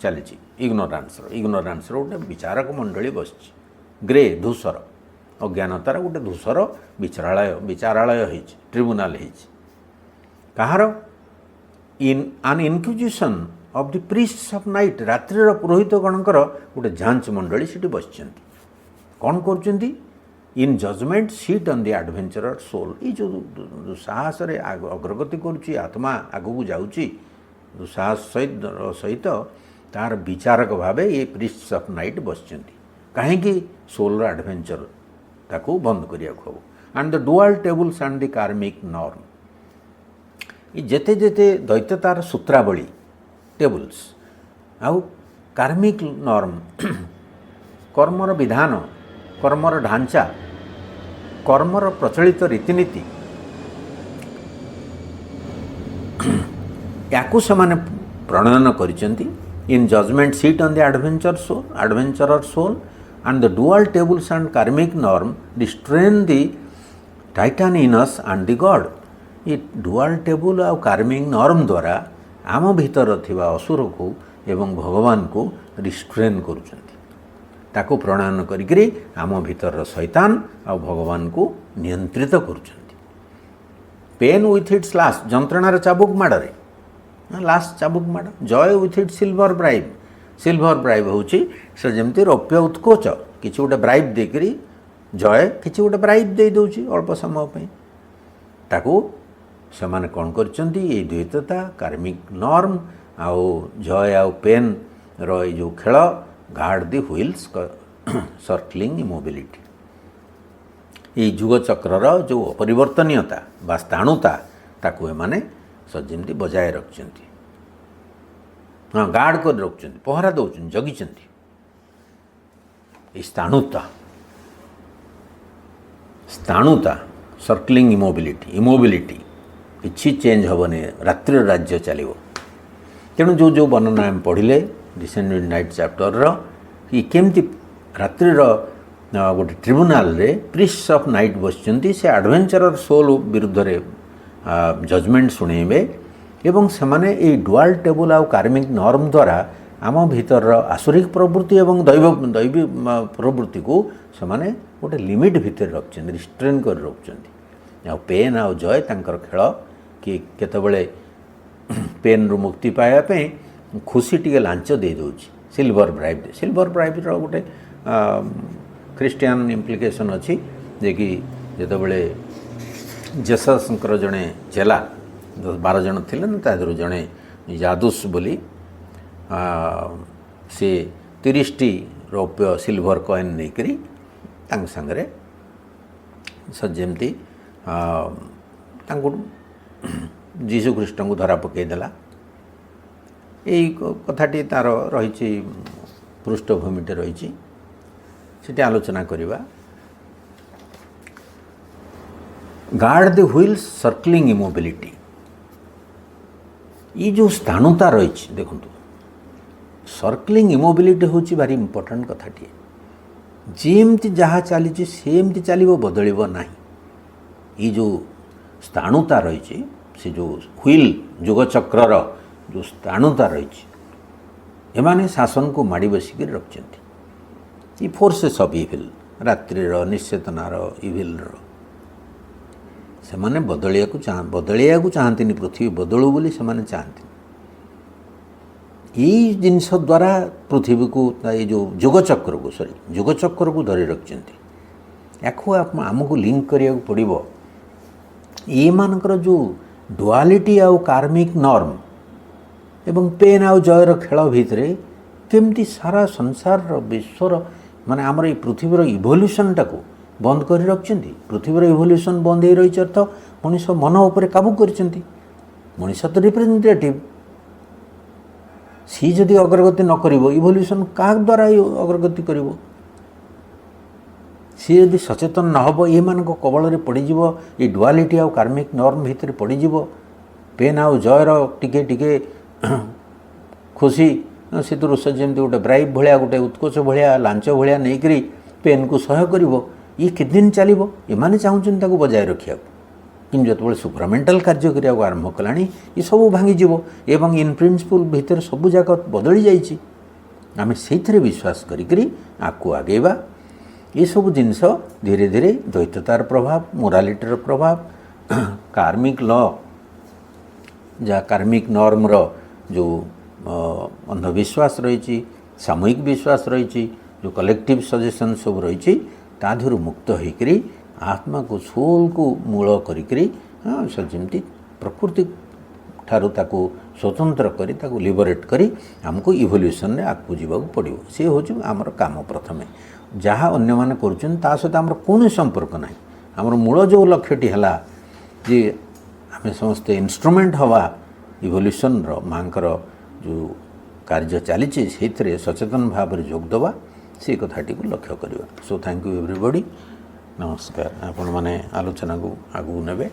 ଚାଲିଛି ଇଗ୍ନୋରାନ୍ସର ଗୋଟେ ବିଚାରକ ମଣ୍ଡଳୀ ବସିଛି। ଗ୍ରେ, ଧୂସର, ଅଜ୍ଞାନତାର ଗୋଟେ ଧୂସର ବିଚାରାଳୟ ହେଇଛି, ଟ୍ରିବ୍ୟୁନାଲ୍ ହେଇଛି। କାହାର? In an inquisition of the priests of night. ରାତ୍ରିର ପୁରୋହିତ ଗଣଙ୍କର ଗୋଟେ ଯାଞ୍ଚ ମଣ୍ଡଳୀ ସେଠି ବସିଛନ୍ତି। କ'ଣ କରୁଛନ୍ତି? In judgment sit on the adventurer soul. ଏଇ ଯେଉଁ ଦୁଃସାହସରେ ଅଗ୍ରଗତି କରୁଛି ଆତ୍ମା, ଆଗକୁ ଯାଉଛି ଦୁଃସାହସ ସହିତ, ତାର ବିଚାରକ ଭାବେ ଏ ପ୍ରିଷ୍ଟସ୍ ଅଫ୍ ନାଇଟ୍ ବସିଛନ୍ତି। କାହିଁକି? ସୋଲ୍ର ଆଡ଼ଭେଞ୍ଚର, ତାକୁ ବନ୍ଦ କରିବାକୁ ହେବ। And the dual tables and the karmic norm. ଏ ଯେତେ ଯେତେ ଦ୍ୱୈତତାର ସୂତ୍ରାବଳୀ, ଟେବୁଲ୍ସ, ଆଉ କାର୍ମିକ ନର୍ମ, କର୍ମର ବିଧାନ, କର୍ମର ଢାଞ୍ଚା, କର୍ମର ପ୍ରଚଳିତ ରୀତିନୀତି, ୟାକୁ ସେମାନେ ପ୍ରଣୟନ କରିଛନ୍ତି। In judgment sit on the adventurer soul, and the dual tables and karmic norm restrain the titan in us and the god. A dual table ଆଉ କାର୍ମିକ ନର୍ମ ଦ୍ୱାରା ଆମ ଭିତର ଥିବା ଅସୁରକୁ ଏବଂ ଭଗବାନକୁ ରିଷ୍ଟ୍ରେନ୍ କରୁଛନ୍ତି। ତାକୁ ପ୍ରଣୟନ କରିକିରି ଆମ ଭିତରର ଶୈତାନ ଆଉ ଭଗବାନକୁ ନିୟନ୍ତ୍ରିତ କରୁଛନ୍ତି। ପେନ୍ ୱିଥ୍ ଇଟ୍ସ ଲାସ୍, ଯନ୍ତ୍ରଣାର ଚାବୁକ ମାଡ଼ରେ, ଲାସ୍, ଚାବୁକ ମାଡ଼। Joy with its silver bribe. Silver bribe ହେଉଛି ସେ ଯେମିତି ରୌପ୍ୟ ଉତ୍କୋଚ, କିଛି ଗୋଟେ ବ୍ରାଇବ୍ ଦେଇକରି, ଜୟ କିଛି ଗୋଟେ ବ୍ରାଇବ୍ ଦେଇଦେଉଛି ଅଳ୍ପ ସମୟ ପାଇଁ। ତାକୁ ସେମାନେ କ'ଣ କରିଛନ୍ତି? ଏଇ ଦ୍ୱୈତତା, କାର୍ମିକ ନର୍ମ ଆଉ ଜୟ ଆଉ ପେନ୍ର ଏଇ ଯେଉଁ ଖେଳ, guard the wheel's circling immobility. ଏଇ ଯୁଗଚକ୍ରର ଯେଉଁ ଅପରିବର୍ତ୍ତନୀୟତା ବା ସ୍ଥାଣୁତା, ତାକୁ ଏମାନେ ଯେମିତି ବଜାୟ ରଖିଛନ୍ତି। ହଁ, ଗାର୍ଡ଼ କରି ରଖୁଛନ୍ତି, ପହରା ଦେଉଛନ୍ତି, ଜଗିଛନ୍ତି। ଏଇ ସ୍ଥାଣୁତା, ସର୍କଲିଂ ଇମୋବିଲିଟି, ଇମୋବିଲିଟି, କିଛି ଚେଞ୍ଜ ହେବନି, ରାତ୍ରିର ରାଜ୍ୟ ଚାଲିବ। ତେଣୁ ଯେଉଁ ଯେଉଁ ବର୍ଣ୍ଣନା ଆମେ ପଢ଼ିଲେ ଡିସେଣ୍ଡ ନାଇଟ୍ ଚାପ୍ଟରର, କି କେମିତି ରାତ୍ରିର ଗୋଟେ ଟ୍ରିବ୍ୟୁନାଲରେ ପ୍ରିଷ୍ଟ ଅଫ୍ ନାଇଟ୍ ବସିଛନ୍ତି, ସେ ଆଡ଼ଭେଞ୍ଚରର ସୋଲ୍ ବିରୁଦ୍ଧରେ ଜଜମେଣ୍ଟ ଶୁଣେଇବେ ଏବଂ ସେମାନେ ଏଇ ଡୁଆଲ୍ ଟେବୁଲ୍ ଆଉ କାର୍ମିକ ନର୍ମ ଦ୍ୱାରା ଆମ ଭିତରର ଆସୁରିକ ପ୍ରବୃତ୍ତି ଏବଂ ଦୈବୀ ପ୍ରବୃତ୍ତିକୁ ସେମାନେ ଗୋଟେ ଲିମିଟ୍ ଭିତରେ ରଖିଛନ୍ତି, ରିଷ୍ଟ୍ରେନ୍ କରି ରଖୁଛନ୍ତି। ଆଉ ପେନ୍ ଆଉ ଜୟ ତାଙ୍କର ଖେଳ, କି କେତେବେଳେ ପେନ୍ରୁ ମୁକ୍ତି ପାଇବା ପାଇଁ ଖୁସି ଟିକେ ଲାଞ୍ଚ ଦେଇଦେଉଛି, ସିଲଭର ବ୍ରାଇବ୍। ସିଲଭର ବ୍ରାଇବ୍ର ଗୋଟେ ଖ୍ରୀଷ୍ଟିଆନ ଇମ୍ପ୍ଲିକେସନ୍ ଅଛି ଯେ କି ଯେତେବେଳେ ଜେସସ୍ଙ୍କର ଜଣେ ଚେଲା, 12 ଜଣ ଥିଲେ ନା, ତା ଦେହରୁ ଜଣେ ଯାଦୁସ୍ ବୋଲି, ସେ 30ଟି ରୌପ୍ୟ ସିଲଭର କଏନ୍ ନେଇକରି ତାଙ୍କ ସାଙ୍ଗରେ ଯେମିତି ତାଙ୍କୁ ଯୀଶୁ ଖ୍ରୀଷ୍ଟଙ୍କୁ ଧରା ପକାଇଦେଲା। ଏଇ କଥାଟି ତା'ର ରହିଛି, ପୃଷ୍ଠଭୂମିଟେ ରହିଛି, ସେଠି ଆଲୋଚନା କରିବା। Guard the wheel's circling immobility. ଏଇ ଯେଉଁ ସ୍ଥାଣୁତା ରହିଛି, ଦେଖନ୍ତୁ, ସର୍କଲିଂ ଇମୋବିଲିଟି ହେଉଛି ଭାରି ଇମ୍ପୋର୍ଟାଣ୍ଟ କଥାଟିଏ। ଯେମିତି ଯାହା ଚାଲିଛି ସେମିତି ଚାଲିବ, ବଦଳିବ ନାହିଁ। ଏଇ ଯେଉଁ ସ୍ଥାଣୁତା ରହିଛି, ସେ ଯେଉଁ ହ୍ୱିଲ୍, ଯୁଗଚକ୍ରର ଯେଉଁ ସ୍ଥାଣୁତା ରହିଛି, ଏମାନେ ଶାସନକୁ ମାଡ଼ି ବସିକିରି ରଖିଛନ୍ତି। ଏ ଫୋର୍ସେସ୍ ଅଫ୍ ଇଭିଲ୍, ରାତ୍ରିର, ନିଶ୍ଚେତନାର, ଇଭିଲ୍ର, ସେମାନେ ବଦଳିବାକୁ ଚାହାନ୍ତିନି। ପୃଥିବୀ ବଦଳୁ ବୋଲି ସେମାନେ ଚାହାନ୍ତିନି। ଏଇ ଜିନିଷ ଦ୍ୱାରା ପୃଥିବୀକୁ, ଏଇ ଯେଉଁ ଯୁଗଚକ୍ରକୁ, ସରି, ଯୁଗଚକ୍ରକୁ ଧରି ରଖିଛନ୍ତି। ୟାକୁ ଆମକୁ ଲିଙ୍କ କରିବାକୁ ପଡ଼ିବ ଏମାନଙ୍କର ଯେଉଁ ଡୁଆଲିଟି ଆଉ କାର୍ମିକ ନର୍ମ ଏବଂ ପେନ୍ ଆଉ ଜୟର ଖେଳ ଭିତରେ କେମିତି ସାରା ସଂସାରର, ବିଶ୍ୱର, ମାନେ ଆମର ଏଇ ପୃଥିବୀର ଇଭଲ୍ୟୁସନଟାକୁ ବନ୍ଦ କରି ରଖିଛନ୍ତି। ପୃଥିବୀର ଇଭଲ୍ୟୁସନ୍ ବନ୍ଦ ହେଇ ରହିଛି, ଅର୍ଥ ମଣିଷ ମନ ଉପରେ କାବୁ କରିଛନ୍ତି। ମଣିଷ ତ ରିପ୍ରେଜେଣ୍ଟେଟିଭ୍। ସିଏ ଯଦି ଅଗ୍ରଗତି ନ କରିବ, ଇଭଲ୍ୟୁସନ୍ କାହା ଦ୍ୱାରା ଅଗ୍ରଗତି କରିବ? ସିଏ ଯଦି ସଚେତନ ନ ହେବ, ଏମାନଙ୍କ କବଳରେ ପଡ଼ିଯିବ, ଏ ଡୁଆଲିଟି ଆଉ କାର୍ମିକ ନର୍ମ ଭିତରେ ପଡ଼ିଯିବ, ପେନ୍ ଆଉ ଜୟର ଟିକେ ଟିକେ ଖୁସି, ସେଥିରୁ ସେ ଯେମିତି ଗୋଟେ ବ୍ରାଇବ୍ ଭଳିଆ, ଗୋଟେ ଉତ୍କୋଚ ଭଳିଆ, ଲାଞ୍ଚ ଭଳିଆ ନେଇକରି ପେନ୍କୁ ସହ୍ୟ କରିବ, ଇଏ କେତେଦିନ ଚାଲିବ? ଏମାନେ ଚାହୁଁଛନ୍ତି ତାକୁ ବଜାୟ ରଖିବାକୁ, କିନ୍ତୁ ଯେତେବେଳେ ସୁପ୍ରାମେଣ୍ଟାଲ କାର୍ଯ୍ୟ କରିବାକୁ ଆରମ୍ଭ କଲାଣି, ଏସବୁ ଭାଙ୍ଗିଯିବ ଏବଂ ଇନ୍ ପ୍ରିନ୍ସିପୁଲ୍ ଭିତରେ ସବୁ ଯାକ ବଦଳି ଯାଇଛି। ଆମେ ସେଇଥିରେ ବିଶ୍ୱାସ କରିକରି ଆଗକୁ ଆଗେଇବା। ଏସବୁ ଜିନିଷ ଧୀରେ ଧୀରେ ଦ୍ୱୈତତାର ପ୍ରଭାବ, ମୋରାଲିଟିର ପ୍ରଭାବ, କାର୍ମିକ ଲ, ଯାହା କାର୍ମିକ ନର୍ମର ଯେଉଁ ଅନ୍ଧବିଶ୍ୱାସ ରହିଛି, ସାମୂହିକ ବିଶ୍ୱାସ ରହିଛି, ଯେଉଁ କଲେକ୍ଟିଭ୍ ସଜେସନ୍ ସବୁ ରହିଛି, ତା ଦେହରୁ ମୁକ୍ତ ହୋଇକରି ଆତ୍ମାକୁ, ସୋଲ୍କୁ ମୂଳ କରିକରି, ହଁ, ସେ ଯେମିତି ପ୍ରକୃତି ଠାରୁ ତାକୁ ସ୍ୱତନ୍ତ୍ର କରି, ତାକୁ ଲିବରେଟ୍ କରି ଆମକୁ ଇଭଲ୍ୟୁସନରେ ଆଗକୁ ଯିବାକୁ ପଡ଼ିବ। ସେ ହେଉଛି ଆମର କାମ ପ୍ରଥମେ। ଯାହା ଅନ୍ୟମାନେ କରୁଛନ୍ତି, ତା ସହିତ ଆମର କୌଣସି ସମ୍ପର୍କ ନାହିଁ। ଆମର ମୂଳ ଯେଉଁ ଲକ୍ଷ୍ୟଟି ହେଲା ଯେ ଆମେ ସମସ୍ତେ ଇନଷ୍ଟ୍ରୁମେଣ୍ଟ ହେବା ଇଭଲ୍ୟୁସନର, ମାଙ୍କର ଯେଉଁ କାର୍ଯ୍ୟ ଚାଲିଛି ସେଇଥିରେ ସଚେତନ ଭାବରେ ଯୋଗ ଦେବା, ସେ କଥାଟିକୁ ଲକ୍ଷ୍ୟ କରିବା। So thank you everybody. ନମସ୍କାର। ଆପଣମାନେ ଆଲୋଚନାକୁ ଆଗକୁ ନେବେ।